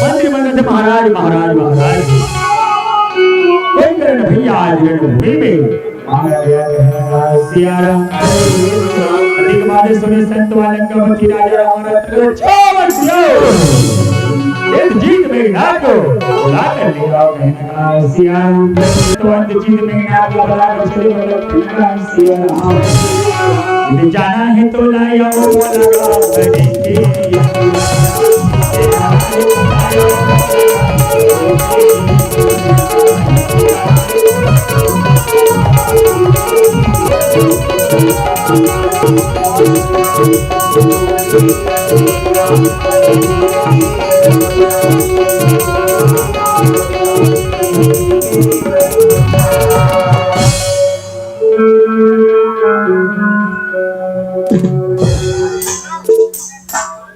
मंत्री मन कहथे, "महाराज, महाराज, महाराज, कोई करे न भैया आज रणभूमि में।" महाराज कहने लगा, "सिया राम।" अधिक बातें सुने संत वाले का मंत्री राजा राम रतन को, "छो बंसियो, एक जीत में ना को बुला कर ले आओ।" कहने लगा, "सिया राम।" तो अंत जीत में ना को बुला कर चले, बोले, जाना है तो लाया वो लगा बनेंगे।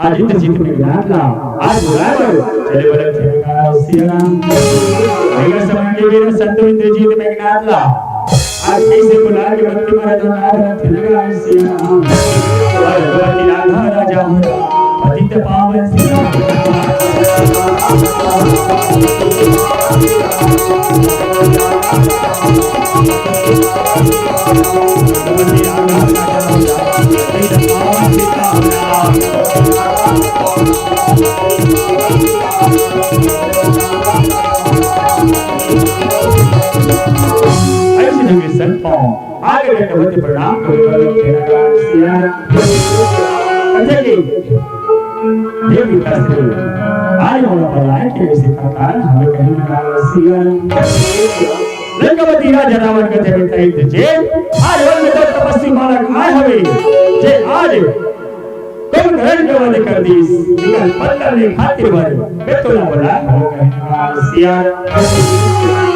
आज इंद्रजीत मेघनाथ ला, आज बुलाए बर चले बरत हे सिया राम। अगर समय के वीर संत इंद्रजीत मेघनाथ ला, आज कैसे बुला के भक्ति मारा तो ना बरत हे सिया राम। और भगवती राधा राजा पतित पावन सिया राम। ऐसे ढंग से संत पाँव आगे बैठे होते प्रणाम करे वाले तेरा राम सिया राम। अच्छा जी, देवी शास्त्री, आज मोला बुलाए के ऐसे कारण हमें कहने वाला सिया राम। लंकापति राजा रावण के देवे तैत जे, आज वन में तो तपस्वी बालक आए हवे, जे आज कुंभकर्ण के वध कर दीस, निकल पत्थर ले खातिर वर, मैं तो ना बुला हो कहने वाला सिया राम।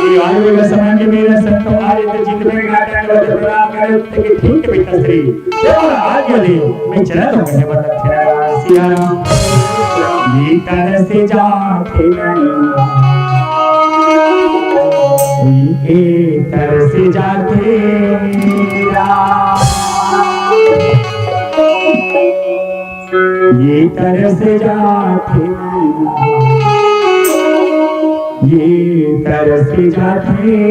ये आने वाला समय के मेरा संत आज इंद्रजीत मेघनाथ के वध प्रणाम करे, उठे के ठीक भी कस्तरी। देवल आज्ञा दे, मैं चला तो कहने वाला तेरा सिया राम। ये तरस जाथे नैना, ये तरस जाथे राम। ये तरस जाथे नैना, ये तरस जाथे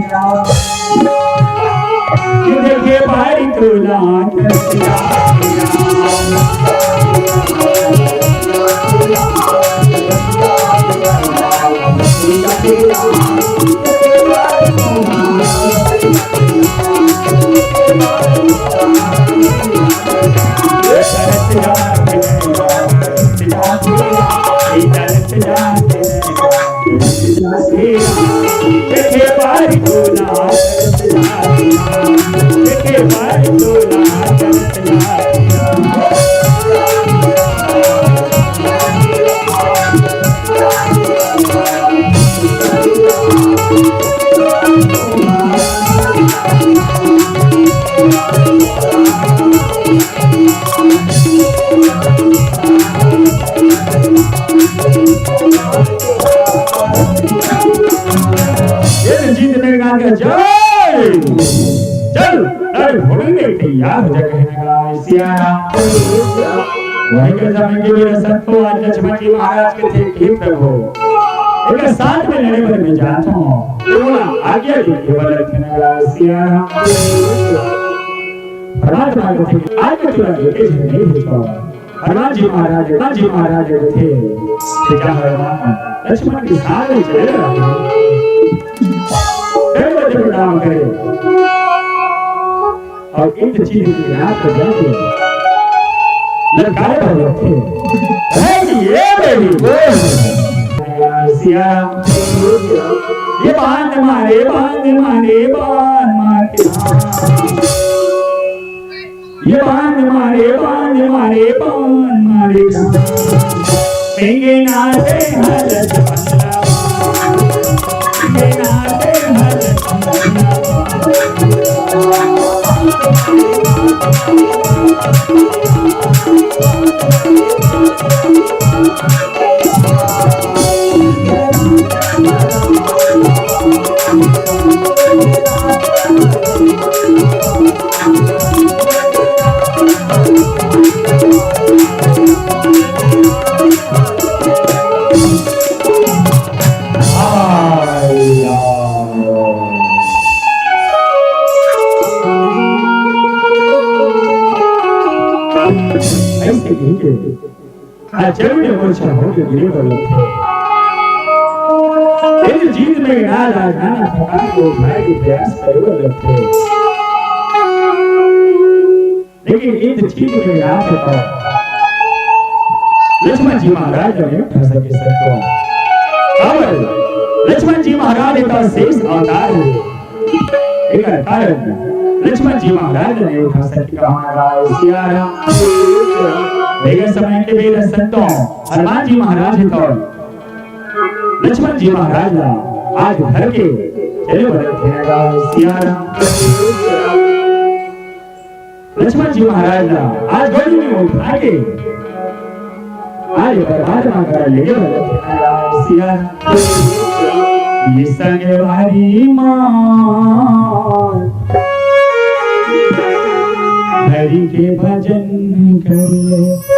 राम। ये देखे बारी तो ना तरस जाथे राम। ये जीत मेरे गान का जय। चल, अरे भोगी में तैयार हो जा कहने का सिया राम। वही के समय के मेरे संत को आज लक्ष्मण जी महाराज के थे, "हे प्रभु, एक साथ में लड़े बर मैं जात हूँ।" तो बोला, "आज्ञा दीजिए।" बोले कहने का सिया राम। परमात्मा को थे, "आज मैं तुला एक झन नहीं भेज पाऊंगा।" हनुमान जी महाराज, हनुमान जी महाराज जो थे, ते क्या हनुमान लक्ष्मण के साथ में चले रहे। दंडवत प्रणाम करे। और इंद्रजीत के नाक को जाके ललकारे भगवत थे। है कि ये मेरी वो सिया, ये बाण मारे, बाण मारे, बाण मारे। ये बाण मारे, बाण मारे, बाण मारे। मेघनाथ हरत बंदा, मेघनाथ अइसे कहिके आज चरण में मूर्छा होके गिरे बर लगथे। इंद्रजीत मेघनाद आज नाना प्रकार के उपाय के प्रयास करे बर लगथे। लेकिन इंद्रजीत मेघनाद तो लक्ष्मण जी महाराज ल नइ उठा सके संतों। काबर लक्ष्मण जी महाराज एक शेष अवतार हे। एकर कारण लक्ष्मण जी महाराज ल नइ उठा सके। कहां गाय सिया राम। बेगर समय के बेर संतों, हनुमान जी महाराज हे तो लक्ष्मण जी महाराज ला आज धर के चले बर लगथे। गाय सिया राम। लक्ष्मण जी महाराज ला आज गोदी में उठा के आज परमात्मा करा लेगे बर लगथे। सिया ये संगवारी माँ हरि के भजन कर ले।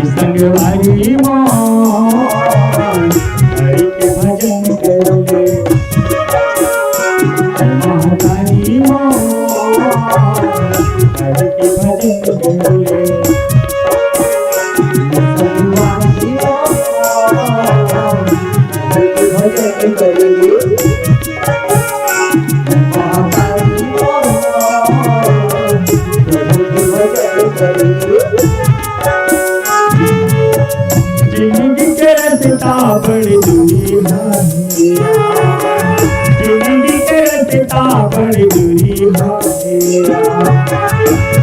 संगवारी माँ हरि के भजन कर ले। महातारी माँ हरि के भजन कर ले। जिंदगी के रस्ता बड़ी दूरी है, जिंदगी के रस्ता बड़ी दूरी है।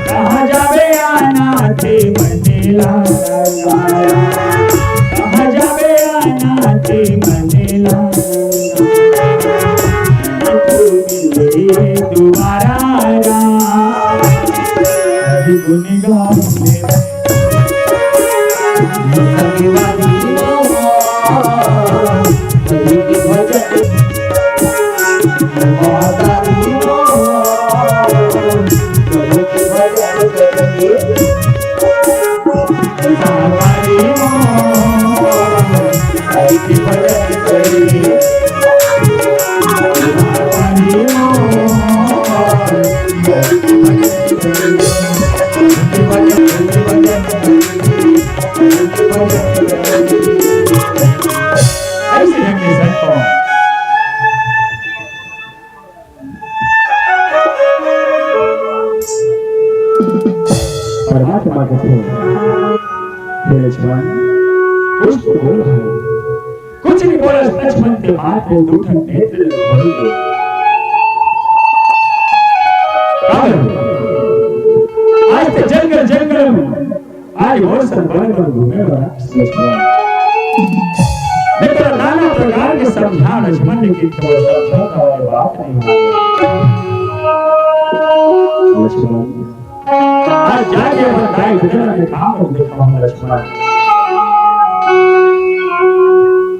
कहाँ जाबे अनाथ मन ला, कहाँ जाबे अनाथ मन ला। दुबारा राम गुन गावे। परमात्मा कथे, "हे लक्ष्मण, कुछ तो बोल भाई।" कुछ नहीं बोला लक्ष्मण के मात के दू ठन नेत्र खोल दे। आज तो जंगल जंगल में आज मोर संग बन बन घूमे वाला लक्ष्मण। मैं तोला नाना प्रकार के समझा लक्ष्मण, लेकिन तोर समझा का बात नहीं माने। लक्ष्मण, आज जाके अपन दाई ददा के काम देखाहूं लक्ष्मण।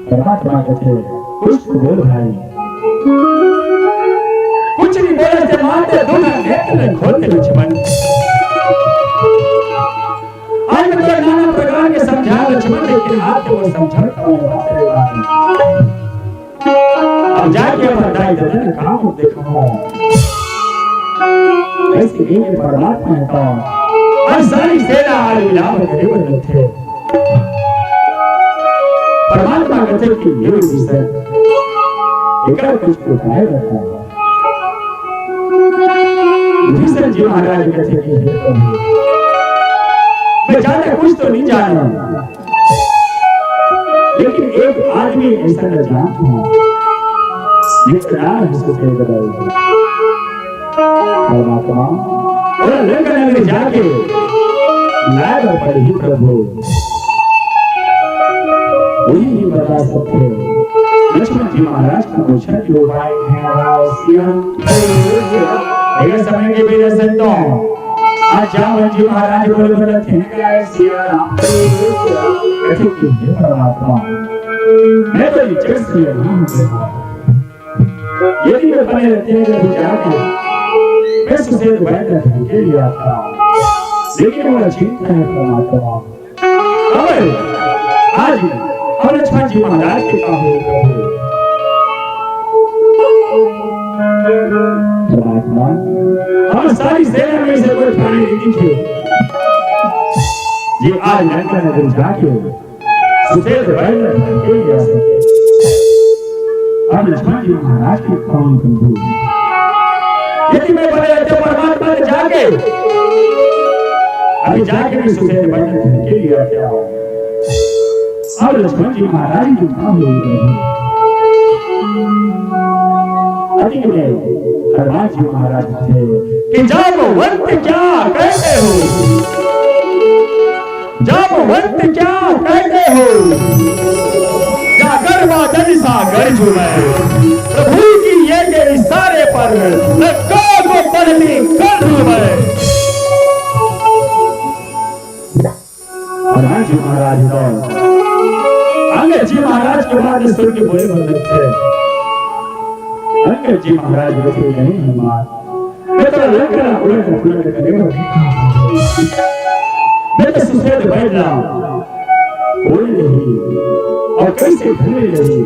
परमात्मा कथे, कुछ तो बोल भाई। कुछ नहीं बोले से माते दोनों नेत्र खोल के लक्ष्मण। आज मैं तोला नाना प्रकार के समझा लक्ष्मण, लेकिन आज तो वो समझा का बात नहीं माने। अब जाके अपन दाई ददा के काम देखाहूं। ऐसे ही परमात्मा हे तो। और सारी सेना आज विलाप करे बर लगथे। परमात्मा कथे कि हे विभीषण, एकर कुछ उपाय बताओ। विभीषण जी महाराज कथे कि हे प्रभु, मैं ज्यादा कुछ तो नहीं जानता, लेकिन एक आदमी ऐसा मैं जानता हूँ, जिसका नाम है सुखदेव। परमात्मा, ओला लंका नगरी जाके लाय बर पड़ही प्रभु। वही ही बता सकथे लक्ष्मण जी महाराज के पूछा कि वो भाई है राय सिया। एक समय के बेरा से तो आज जावन जी महाराज बोले बोले थे ना राय सिया राम। कहते कि हे परमात्मा, मैं तो इज्जत से यहाँ हूँ। यदि मैं बने रहते हैं, मैं भी जाके, मैं सुसेन बैठ कर धन के लिए आता। लेकिन वो चिंता है परमात्मा। अब आज हम लक्ष्मण जी महाराज के का हो प्रभु। परमात्मा, हम सारी सेना में से कोई प्राणी नहीं दिखे। ये आज लंका नगर जाके सुसेन बैठ कर धन के लिए आ सके। अब लक्ष्मण जी महाराज के कौन प्रभु? यदि मैं बने रहते परमात्मा के जाके, अभी जाके मैं सुसेन बैठ कर धन के लिए आ क्या? अब लक्ष्मण जी महाराज की कौन प्रभु? अति में हनुमान जी महाराज थे कि जामवंत क्या कहते हो? जामवंत क्या कहते हो? जागर बादल सा गरजूं मैं, प्रभु की ये के इशारे पर लंका को तलती कर दूं मैं। हनुमान जी महाराज तो अंगद जी महाराज के बात सुन के बोले, मतलब थे अंगद जी महाराज बोले, नहीं हनुमान, मैं तो लंका उलट पुलट करेगा। मैं तो सुसेन बैठ रहा हूँ। बोले नहीं और कैसे भूले नहीं,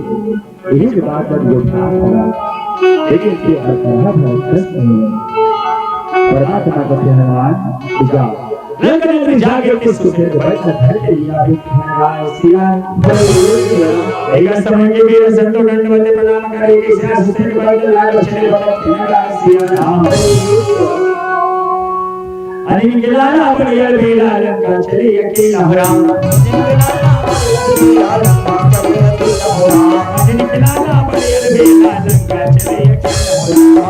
यही जो बात पर वो था। लेकिन फिर हर तरह का कष्ट नहीं है। परमात्मा को हनुमान जा लंका नगरी जाके के सुसेन बैठ कर धन के लिए आ भी महाराज सिया। एक समय के वीर संतो दंडवत प्रणाम करे कि सिया सुसेन बैठ कर लाल चले बड़ा महाराज सिया राम। अरे निकला ना अपन यल बेला लंका चले अकेला हो राम। अरे निकला ना अपन यल बेला लंका चले अकेला हो राम।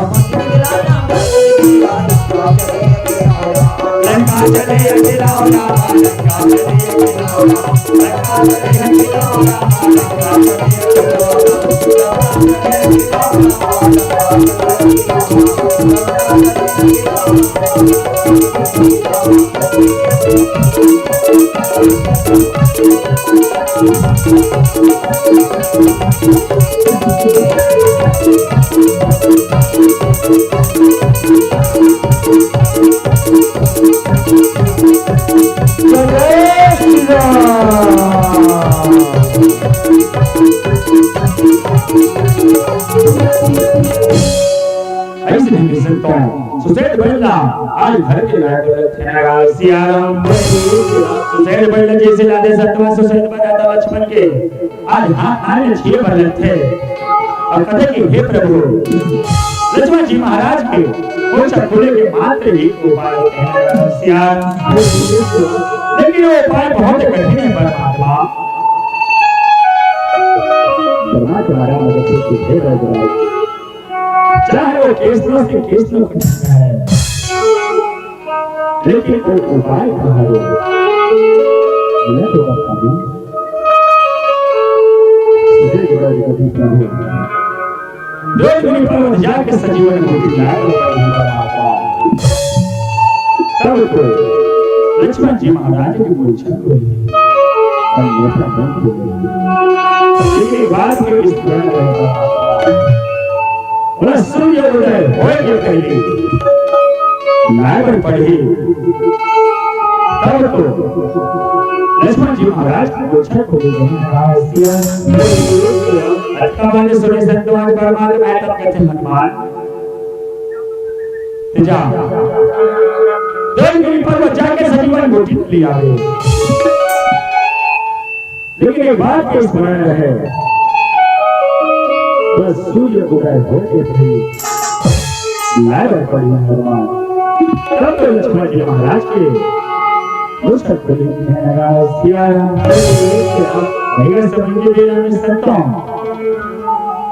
ऐसे नहीं मिल सकता। सुसेन बैठना आज घर के लायक गलत है। सिया राम। सुसेन बैठना जैसे लादे सतवा सुसेन बैठना लक्ष्मण के आज हाथ आने छिए पर लगते। और कथे कि हे प्रभु, लक्ष्मण जी महाराज के मोर्चा खोले के मात्र ही उपाय है। सिया। लेकिन वो उपाय बहुत कठिन है परमात्मा। परमात्मा राम मदद से हे प्रभु। चाहे वो केसलो से केसलो कठिन है, लेकिन वो उपाय कहाँ है? मैं तो बता दूं। सुधीर जी कभी प्रभु, जो भी पर्वत जाके संजीवन को दिलाए, वो परमात्मा। तब तो लक्ष्मण जी महाराज की मूर्छा खोली, अन्यथा नहीं खोली। लेकिन बात में स्मरण रहता, बोला, सूर्य उदय होए के पहले लाए बर पड़ही। तब तो लक्ष्मण जी महाराज की मूर्छा खोली गई। अतका माने सुने संतवान परमात्मा, मैं तब कहते हनुमान जा। दो दिन पर वो जाके संजीवन बूटी ले आवे। लेकिन एक बात के स्मरण रहे, बस सूर्य उदय होते थे लाए बर पड़ी हनुमान। तब तो लक्ष्मण जी महाराज के मुझ तक बड़ी महाराज सिया राम। भैया समझ के बेरा में सत्ता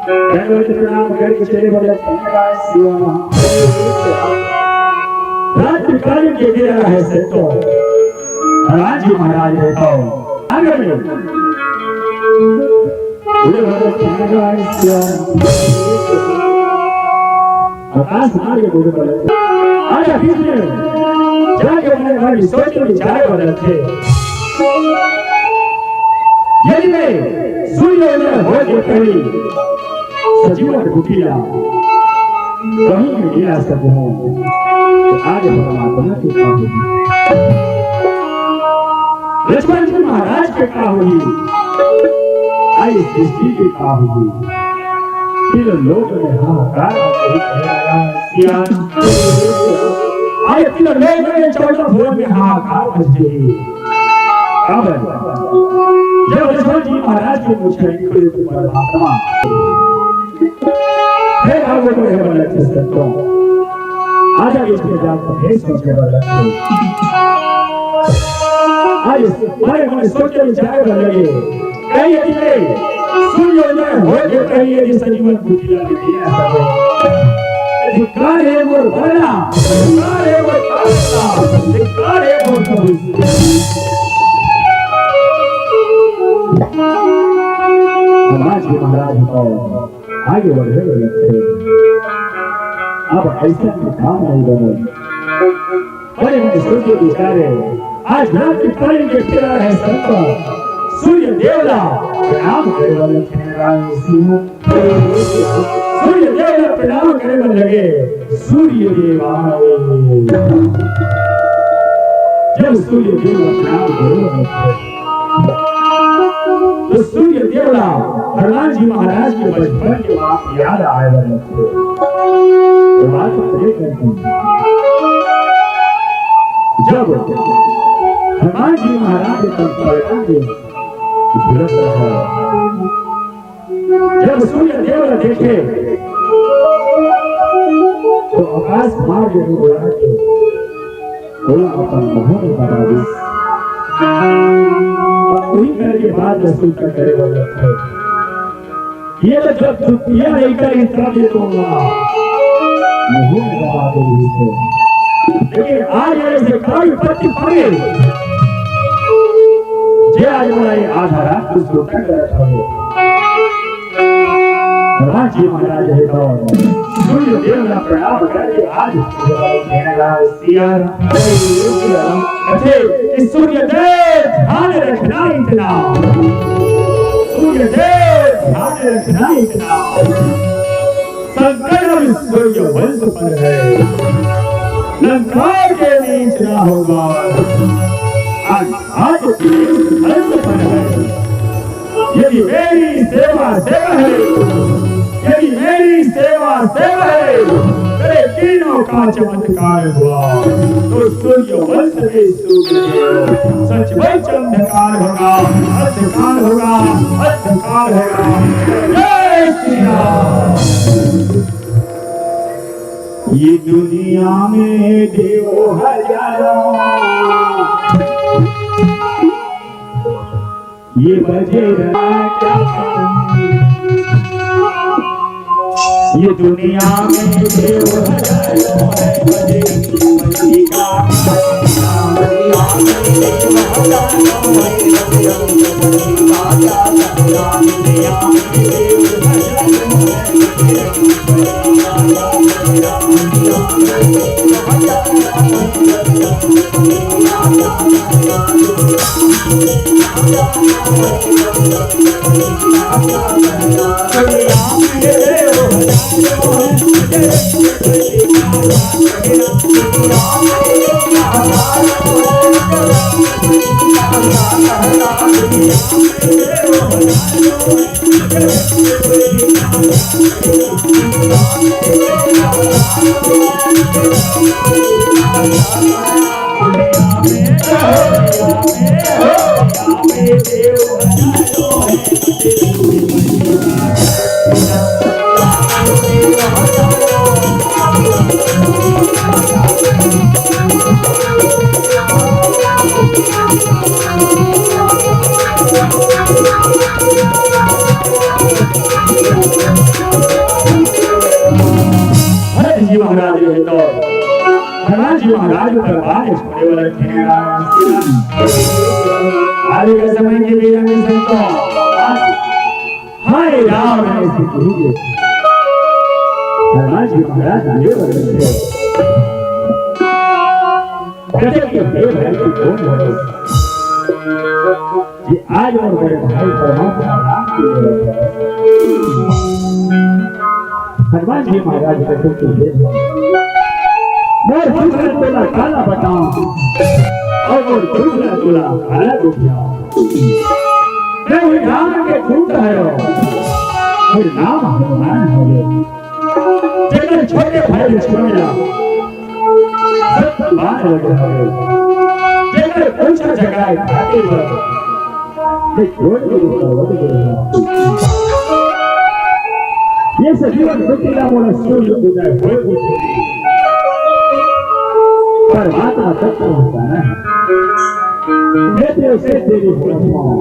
दंडवत प्रणाम करके चले बोले, शिवा। रात्रि कालीन के बेरा हे संतो, हनुमान जी महाराज हे तो आगे में। बोले बोले, शिवा। आकाश मार्ग बोले बोले, आजा बीच में जाके बोले, भाई सोच विचार बोले थे। यदि मैं सूर्य उदय हो के पहले सजीवन कुटिया कहीं भी मिला सकूं, तो आज परमात्मा के पास हूँ। लक्ष्मण जी महाराज के का होही, आई सृष्टि के का होही। तीन लोक में हाहाकार मच गया। आई तीन लोक में, चौदह भुवन में हाहाकार मच गई। अब जब लक्ष्मण जी महाराज के मुझे निकले तो परमात्मा हे भागवत में हे बल्लभ के संतों, आज हम इसमें जाकर हे सोचे बल्लभ को। आज इस बड़े मन सोचे विचार कर लगे। कहीं यदि सूर्योदय हो के कहीं यदि सजीवन कुटिया में नहीं आ सके। धिक्कार हे मोर वरना, धिक्कार हे मोर कालना, धिक्कार हे मोर प्रभु। हनुमान जी महाराज बताओ। आगे बढ़े हुए थे। अब ऐसा कोई काम नहीं बने। बड़े बड़े सोचे विचारे, आज रात के पानी के किनारे है संत सूर्य देवला प्रणाम करे वाले थे राम सिंह। सूर्य देवला प्रणाम करे वाले लगे। सूर्य देवा, जब सूर्य देवला प्रणाम करे वाले थे, तो सूर्य देवला हनुमान जी महाराज के बचपन के बात याद आए वाले थे। तो बात ये करते हैं। जब हनुमान जी महाराज के तब पलटा के झुलस रहा, जब सूर्य देवला देखे, तो आकाश मार्ग में उड़ा के ओला अपन महल बना दिस। वही करके बात रसूल का करे वाला था। ये तो जब तू पिया नहीं का इतना दे तो महल बना दे रही है। लेकिन आज ऐसे काल पति पाए, जे आज हमारे आधा रात को सोता करत हवे। राजी महाराज हे तो सूर्य देव ला प्रणाम करके आज सिया राम। अच्छा, कि सूर्य देव ध्यान रखना इतना, सूर्य देव ध्यान रखना इतना। संकट अब सूर्य वंश पर है, लंका के बीच ना होगा। आज, आज वंश पर है। यदि मेरी सेवा सेवा है, यदि मेरी सेवा सेवा है, तेरे तीनों का चमत्कार हुआ, तो सूर्य वंश में सूर्य देव, सचमुच अंधकार होगा, अंधकार होगा, अंधकार होगा। जय श्री राम। ये दुनिया में देव हजारों, ये बजे राजा, ये दुनिया में देव हजारों है, बजे बजे का। आज ये तो हनुमान जी महाराज के दरबार में छोड़े वाला खेलना। आज के समय के बेरा में संतों, आज हाय राम ऐसी कीजिए। हनुमान जी महाराज आने वाले थे। गजब के हे भैरव की कौन है? ये आज और बड़े भाई परमात्मा राम की जरूरत है। हनुमान जी महाराज कहते कि हे मोर दूसरा तोला काला बताओ और मोर दूसरा तोला काला दिखाओ। मैं ही राम के दूत है, मेरा नाम हनुमान है। जेकर छोटे भाई लक्ष्मण ला सत बार हो गए हवे, जेकर पूछा जगाए खातिर बर, ये छोड़ के दूसरा हो गए हवे। ये सजीवन मृत्यु ला मोला सूर्य उदय होए उठे। परमात्मा तत्व होता है। मैं तेरे से तेरी हो रहा हूँ।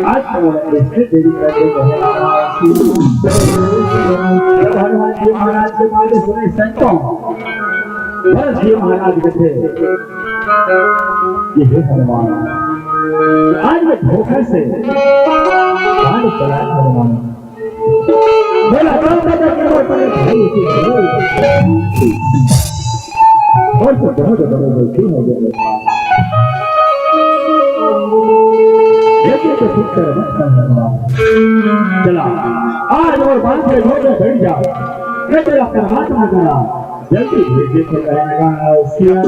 आज तो मैं इससे तेरी करके कह रहा हूँ। जब हनुमान जी महाराज के बारे सुने संतों, भरत जी महाराज के थे, ये हे हनुमान, आज मैं धोखे से बाण चलाया हनुमान। बोला, कौन सा तक के ऊपर है? और तो बहुत बड़े गलती हो गए। लेकिन तो ठीक कर रखा है। चला, आज और बात पे हो गया, बैठ जाओ। मैं तेरा परमात्मा करा। जल्दी भेजे तो कहेगा, सिया।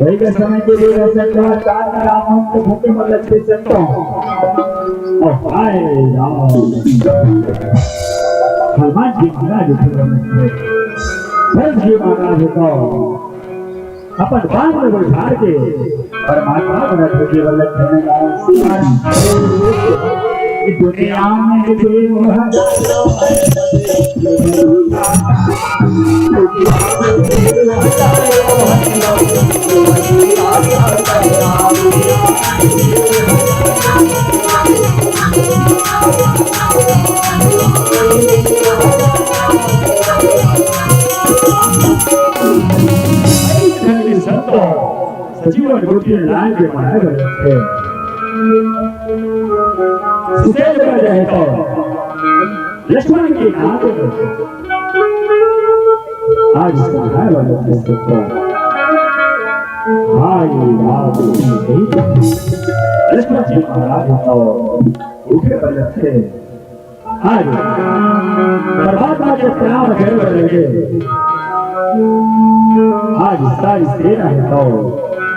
वही का समय के लिए वैसे कहा, चार राम हम तो भूखे मर लगते संतों। और हाय राम। हनुमान जी महाराज उठे थे। भरत जी महाराज को अपन बाण में बैठा के परमात्मा बनत हो केवल लक्षण गान। दुनिया में देव हजारों हैं। सजीवन मूर्ति लाल के बनाए बने थे। सुसेल का रहता लक्ष्मण के नाम पे आज संहार वाला पुस्तक को भाई बाप नहीं। लक्ष्मण जी महाराज तो उठे बने थे। आज परमात्मा के प्रणाम करे बर लगे। आज सारी सेना हे तो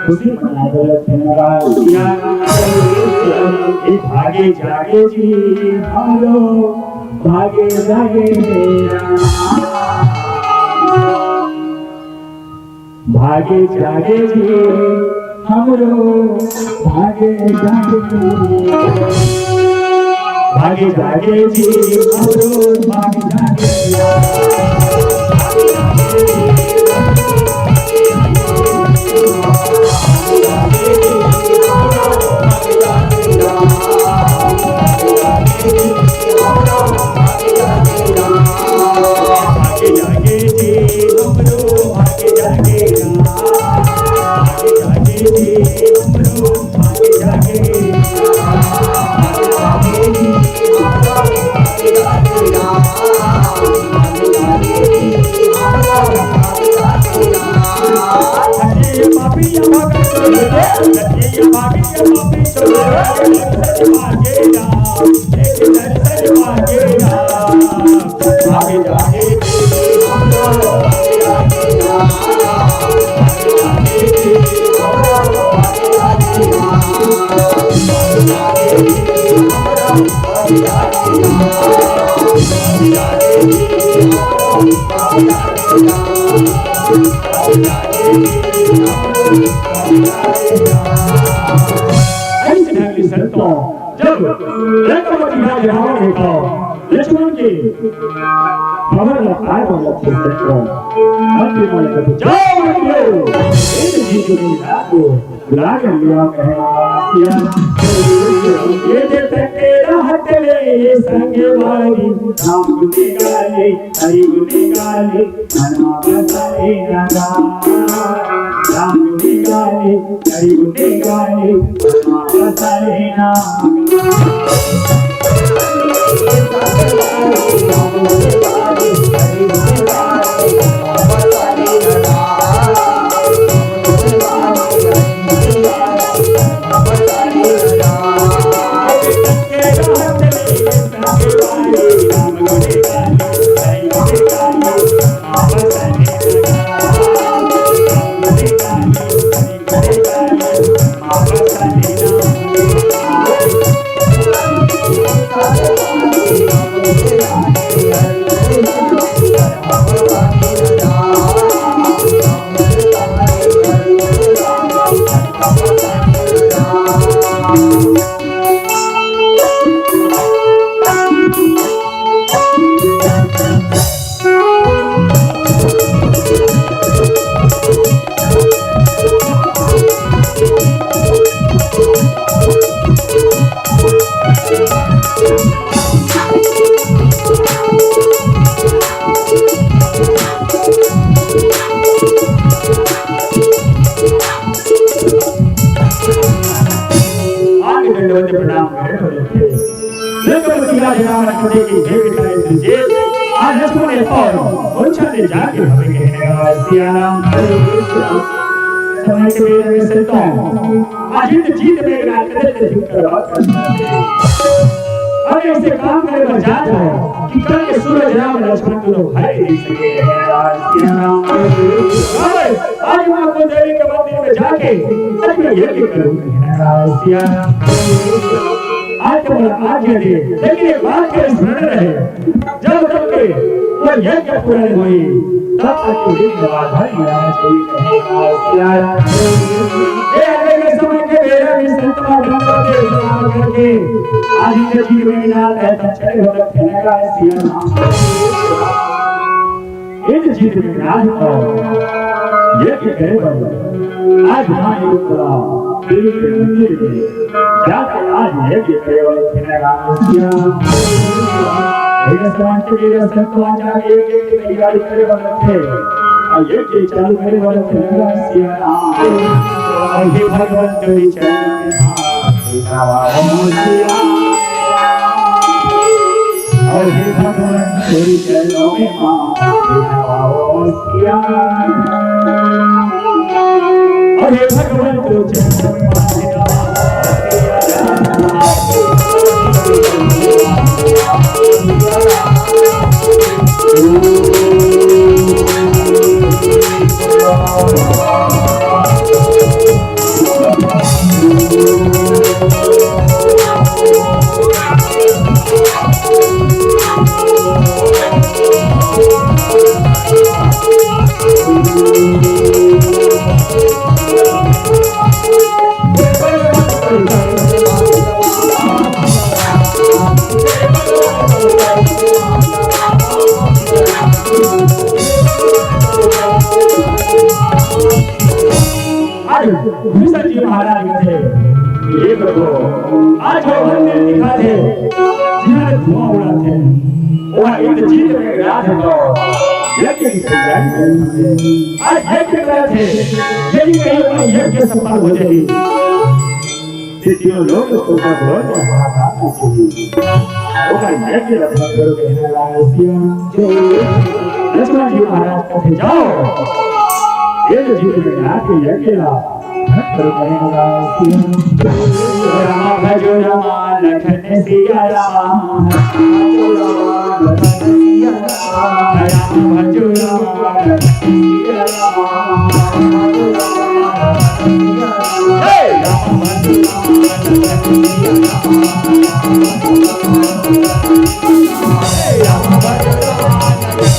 खुशी मनावे लगे महाराज। ए भागे जागे जी, भागो, भागे जागे मेरा। भागे जागे जी, हमरो भागे जागे जी। भागे जागे जी, हमरो भागे जागे। भागे जागे जी, हमरो भागे जागे। ऐसे ढंग ले संतों, जब लंकापति राज रावण हे तो लक्ष्मण के खबर ला पाए बर लक्ष्मण को मंत्री मन को जाओ, मंत्री, एक जी को नहीं राखो। भुला गया कहना सिया। ये जे तके रहत ले संगवारी, राम गुने गाले, हरि गुने गाले, मनमा बसाए ना गा। राम गुने गाले, हरि गुने गाले, मनमा बसाए ना गा। आके दंडवत प्रणाम करे। लेकर सीधा जनावर छोटे की देवी का इंद्रजीत। आज लक्ष्मण ने पावन उनसे ले जाके हमें कहने लगा, सिया राम। समय के बेर में से तो आज इंद्रजीत मेघनाथ करे थे, अरे ऐसे काम करे बर जात हो कि कल के सूरज राम लक्ष्मण दोनों भाई नहीं सके। आज के राम, आज माँ कुंती देवी के मंदिर में जाके आज मैं यज्ञ करूँ। आज तो बड़ा आज्ञा दे, लेकिन एक बात का स्मरण रहे, जब तक के वो यज्ञ पूरा नहीं हुई, तब तक के विघ्न बाधा नहीं आना चाहिए। ये आने के समय के बेरा भी संत महात्मा के प्रणाम करके आज इनके जीवन में विघ्न आता है, तब चले हो तक खेलने का है सिया राम। इन जीत में विघ्न हो, ये के करे बन। आज वहाँ एक बड़ा देवी के मंदिर में जाकर आज ये के करे बन खेलने का है सिया राम। ये समाज के लिए संत महात्मा के लिए तैयारी करे बन थे। अउ ये के चालू करे वाला चलेगा सिया राम। अउ हे भगवान तोरी चरण में माँ, बिठावा हो सिया। अउ हे भगवान तोरी चरणों में माँ, बिठावा हो सिया। अउ हे भगवान तोरी चरणों में माँ, बिठावा हो सिया। आज भीष्म जी महाराज कथे, "हे प्रभु, आज वो मंदिर दिखा दे, जिहां धुआं उड़ाथे।" वो इंद्रजीत मेघनाथ तो यज्ञ की तैयारी करत हे। आज यज्ञ करत हे, यदि कहीं वो यज्ञ सफल हो जाही, ये तीनों लोग उसको भगवान को हाहाकार मची। ओकर यज्ञ रक्षा करो कहने वाला सिया। लक्ष्मण जी महाराज कथे, "जाओ, ये जो जीत में आके यज्ञ ला, भक्त करो कहने वाला सिया।" राम भजो राम लखन सिया राम। राम भजो राम लखन सिया राम।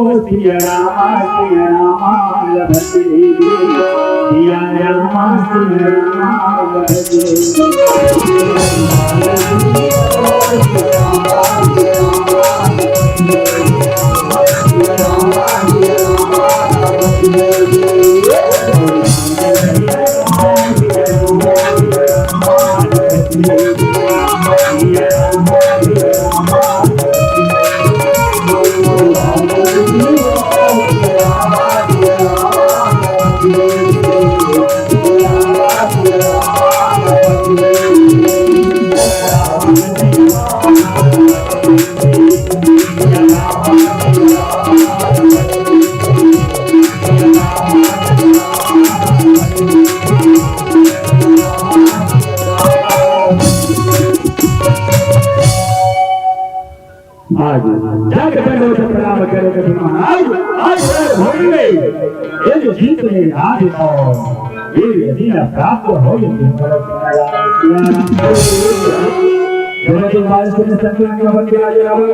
सिया रामा, सिया रामा लभते, सिया रामा, सिया रामा लभते। आज जाके पैरों से प्रणाम करे के महाराज, आज भोर में ये जो जीत में राज और वीर यदि प्राप्त हो, ये जगत के बाल से संतुलन का बन के राजा रावण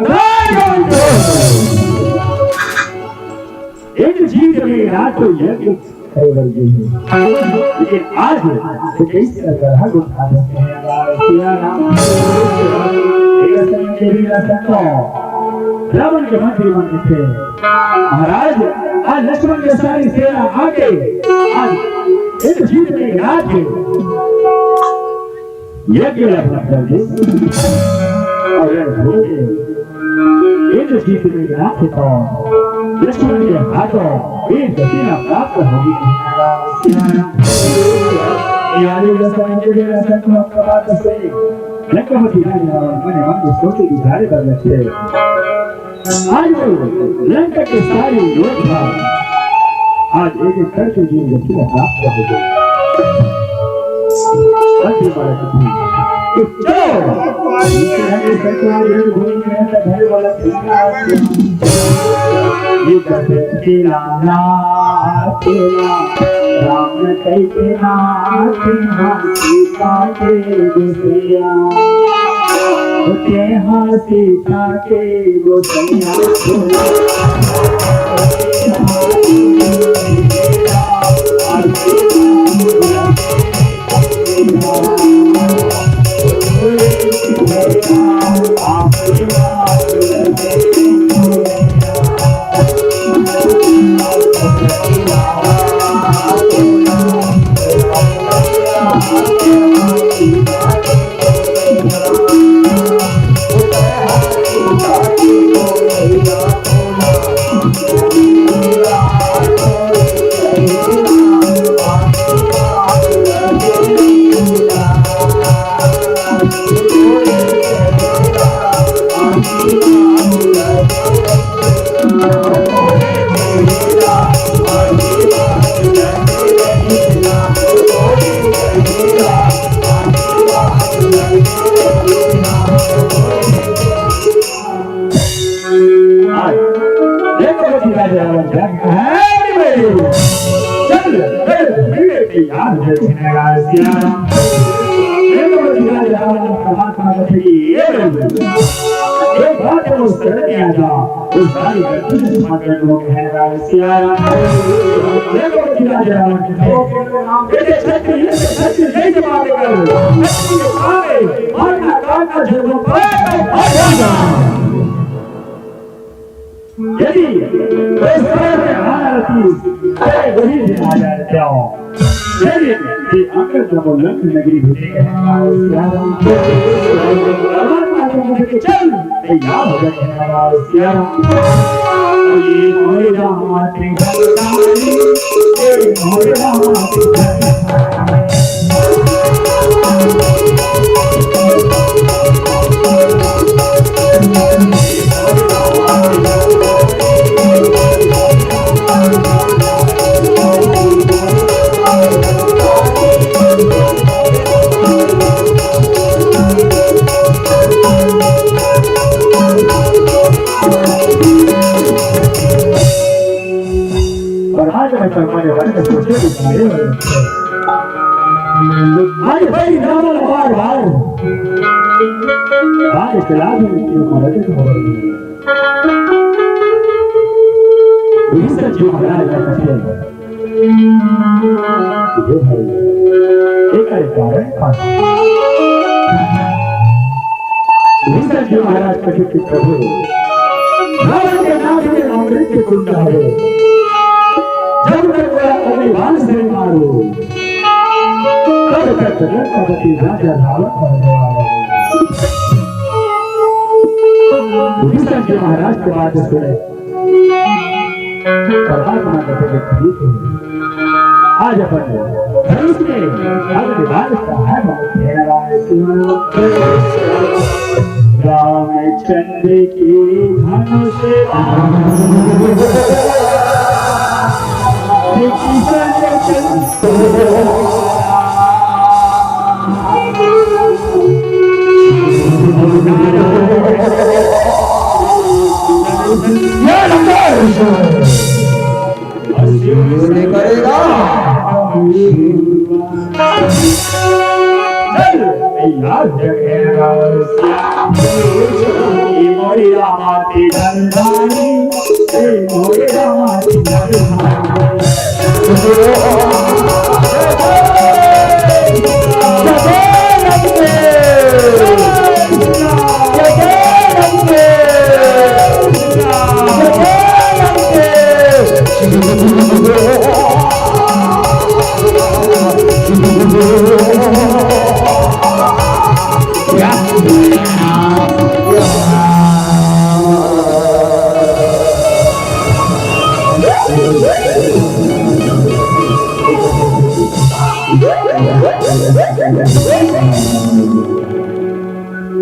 एक जीत में रात को यज्ञ करे बर गे हे। लेकिन आज वो कइसे करहा गुठा देथे। सिया राम, एक समय के भी रह सकता हो। रावण के मंत्री मन थे। महाराज, आज लक्ष्मण के सारी सेना आके आज एक जीत में रात के यज्ञ ला प्राप्त कर दे। और यह भूमि इंद्र जीत में नाथ तो लक्ष्मण के हाथों वीर गति ला प्राप्त होगी। यानी लक्ष्मण के लिए संत मत बात से लंकापति राजा रावण मने मन में सोचे विचारे कर लगते। आज वो लंका के सारे योद्धा आज एक एक करके वीर गति को प्राप्त हो गए। अंतिम बार कि चलो, ये कहते तेरा ना, तेरा राम कह के ना, तेरा सीता के गुसिया, तेरा सीता के गुसिया। चल, चल, मिलने तैयार हो गए हैं राज सिया राम। ये तो बस राज रावण ने कहा था कि ये एक बात है, उस तरह नहीं आता। उस सारी गलती से क्षमा कर दो, है राज सिया राम। ये तो बस राज रावण ने कहा, ये छत्र, ये छत्र, ये जमाने का, छत्र के सामने मरना, काटना, जन्म, मरना। यदि कोई समय में आना रहती, अरे वही दिन आ जाए क्या? लेकिन ये अंगद नमो लंक नगरी भेजे गए हैं। परमात्मा को मुझे चल, तैयार हो गए हैं। ये मोरे रामा त्रिभुवनारी, ये मोरे रामा त्रिभुवनारी। और आज मैं कर्मा ने बन के सोचे कि मेरे वाले आज भाई रावण बार बार आज चला भी नहीं, क्यों मरते तो मरते। विभीषण जी महाराज का कथन। ये भाई, एक कारण था। विभीषण जी महाराज कथे कि प्रभु, रावण के नाम में अमृत के कुंड हवे। जब तक वह अग्निबाण से मारो, तब तक जगत का पति राजा रावण कहने वाला है। विभीषण जी महाराज के बात सुने। परमात्मा कहते हैं, ठीक है, आज अपन धनुष में अग्निबाण का है। रामचंद्र की धनुष करेगा। चल, याद रखेगा। मोरी रामा की धनधानी, मोरी रामा की धनधानी।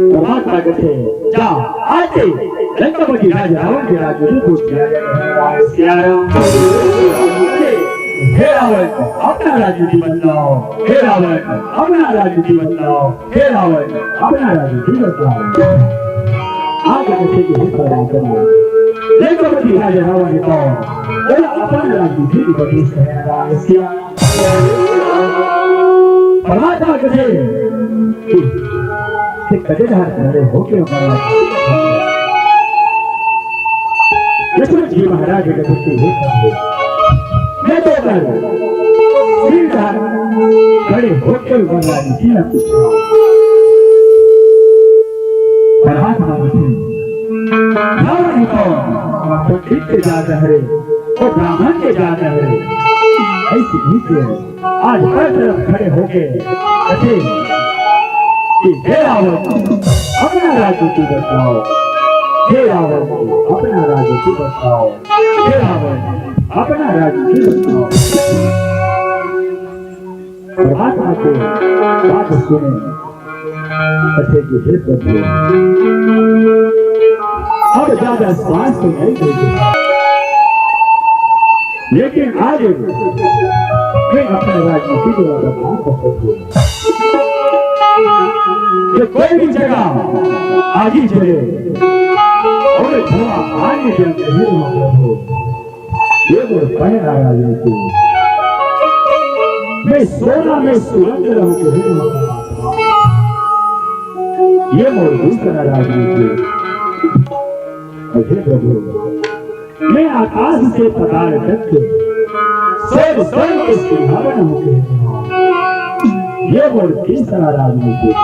प्रभात प्रगट है। जा, आज से लंकापति राजा रावण के राज्य को पूछ लिया गया है। सिया राम। हे रावण, अपना राजनीति बतलाओ। हे रावण, अपना राजनीति बतलाओ। हे रावण, अपना राजनीति बतलाओ। आज जैसे कि हे प्रभु, लंकापति राजा रावण ने कहा, बोला, अपना राजनीति बतलाओ। सिया परमात्मा कथे कि कथे धार खड़े होके हमारा लक्ष्मण जी महाराज के कथे कि हे प्रभु, मैं तो कर सिर धार खड़े होके हमारा जी ना पूछा। परमात्मा कथे ब्राह्मण ही तो पंडित के जात है, वो ब्राह्मण के जात है, ऐसी रीत है। आज हर तरफ खड़े होके कथे कि हे रावण, अपना राजनीति बताओ। हे रावण, अपना राजनीति बताओ। हे रावण, अपना राजनीति बताओ। परमात्मा के बात सुने, कथे कि हे प्रभु, अब ज्यादा श्वास तो नहीं दे सकता, लेकिन आज मैं अपने राजनीति को बता सकता हूँ कि कोई भी जगह आगी जले और धुआं आने के अंदर ही हो प्रभु। ये मोर पहला राजनीति, मैं सोना में सुगंध रहूं के हूं। ये मोर दूसरा राजनीति, हे प्रभु, मैं आकाश से पताल तक के सब स्वर के सिंहावन होके हूं। ये मोर तीसरा राजनीति।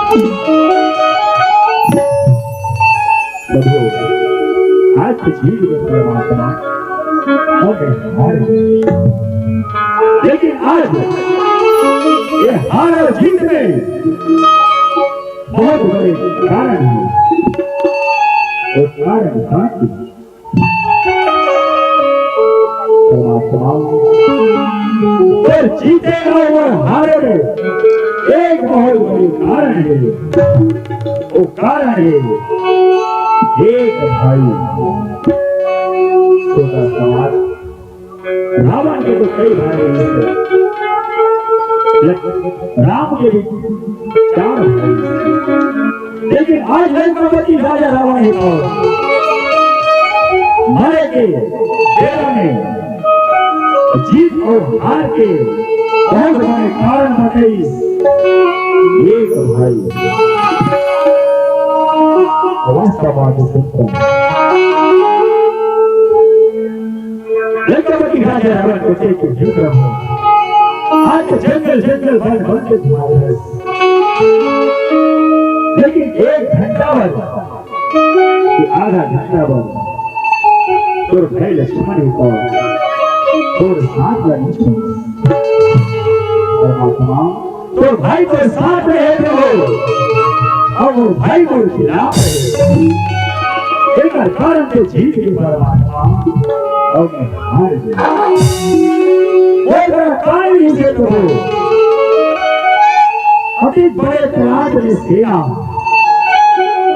प्रभु, आज के जीत में परमात्मा और मैं हार गए। लेकिन आज ये हार और जीत में बहुत बड़े कारण है। वो कारण शांति। परमात्मा, वो जीते और वो हारे में एक बहुत बड़ी कारण है। वो कारण है एक भाई। छोटा समाज, रावण के तो कई भाई हैं, लेकिन राम के भी चार भाई हैं। लेकिन आज लंकापति राजा रावण है तो मरे के बेरा में जीत और हार के बहुत बड़े कारण बताइस एक भाई। वास्तव में सुनता हूं। लंकापति राजा रावण को देख के हे प्रभु, आज तो जंगल जंगल वन वन के घुमा रहे हैं। लेकिन एक घंटा बर, कि आधा घंटा बर तोर भाई लक्ष्मण ही तो तोर साथ ला नहीं छोड़। परमात्मा, तोर भाई तोर साथ में है प्रभु, और वो भाई मोर खिलाफ है। एकर कारण से जीत गई परमात्मा, और मैं हार गया। वो बड़ा काल नहीं से प्रभु, अति बड़े प्रांत में सेना,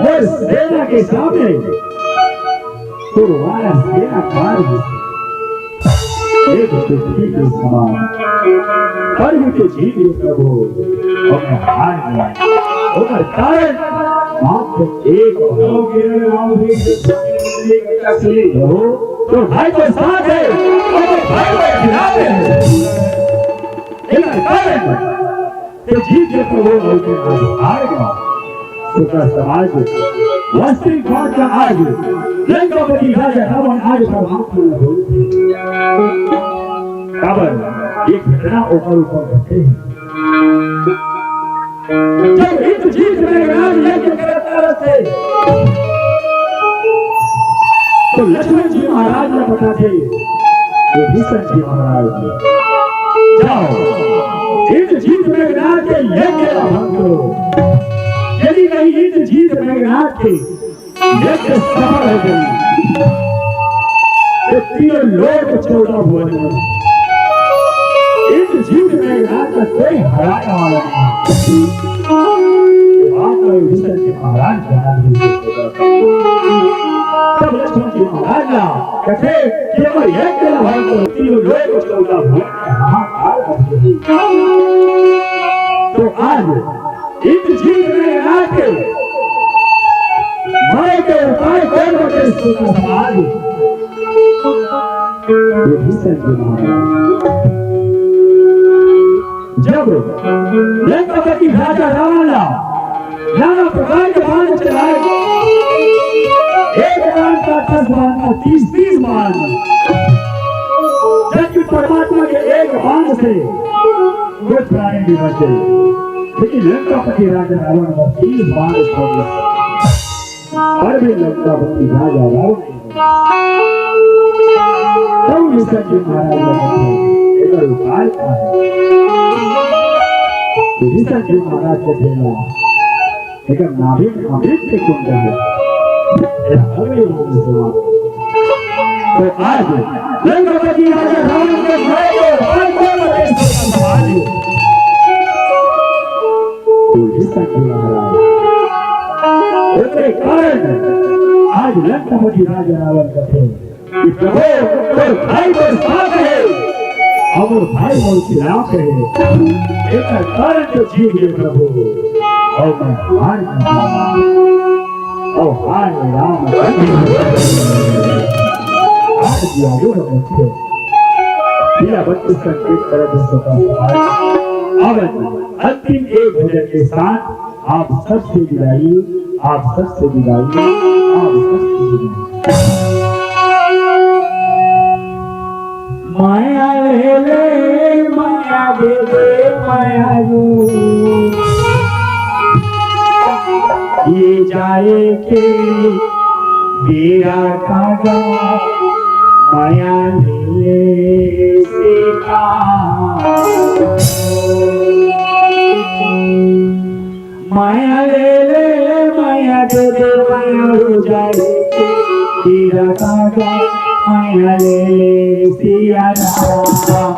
वो सेना के सामने तोर वाला सेना काल नहीं से। एक पृथ्वी के समान। पर भी तो जीत गए प्रभु, और मैं हार गया। ओकर कारण मात्र एक हो। प्रभु, तो भाई तो साथ है, और भाई तो खिलाफ है। एकर कारण ते जीत के प्रभु होके आज हार गया। छोटा समाज, वास्तविक बात का आज लंकापति राजा रावण आज प्रभाव में हो। काबर ये घटना ओकर ऊपर घटे हे। जब इंद्रजीत मेघनाद यज्ञ करत करत हे, तो लक्ष्मण जी महाराज ने बता दे, विभीषण जी महाराज, जाओ, इंद्रजीत मेघनाद के यज्ञ ला भंग करो। यदि नहीं इंद्रजीत मेघनाद के यज्ञ सफल हो गई, ये तीनों लोक चौदह भुवन में इंद्रजीत मेघनाद का कोई हराने वाला नहीं। ये बात तो विभीषण जी महाराज ध्यान दीजिए। तब लक्ष्मण जी महाराज ना कथे कि अगर यज्ञ ला भंग करो, तीनों लोक चौदह भुवन में हाहाकार मच गई। तो आज इंद्रजीत मेघनाद के मरे के उपाय कौन बचे? सुन समाज, विभीषण जी महाराज, जब लंकापति राजा रावण ला नाना प्रकार के बाण चलाए, एक बाण का दस बाण का तीस, तीस बाण, जबकि परमात्मा के एक बाण से कोई प्राणी नहीं बचे। लेकिन लंकापति राजा रावण का तीस बाण छोड़े, पर भी लंकापति राजा रावण ने तब विभीषण जी महाराज ने कहा, "एकर उपाय का है?" विभीषण जी महाराज को कहना, "एकर नाभि में अमृत के कुंड है।" तो आज लंकापति राजा रावण के मारे को और कौन बचे? समाज। तो विभीषण जी महाराज, ओकरे कारण आज लंकापति राजा रावण कथे कि प्रभु, तोर भाई मोर साथ है, अउ मोर भाई मोर खिलाफ है। एकर कारण तो जीत गे प्रभु, अउ मैं हार गे। अउ हाय राम, हार गे, आगे बढ़ सकते। भक्त संकेत करत हे श्रोता समाज। अब अंतिम एक भजन के साथ आप सबसे विदाई, आप सबसे विदाई, आप सबसे विदाई। माया ले ले, माया दे दे, माया रू। ये जाए के बेरा कागा, माया ले ले सीता। माया ले ले, माया दे दे, माया हो जाए के बेरा कागा, माया ले ले सिया राम।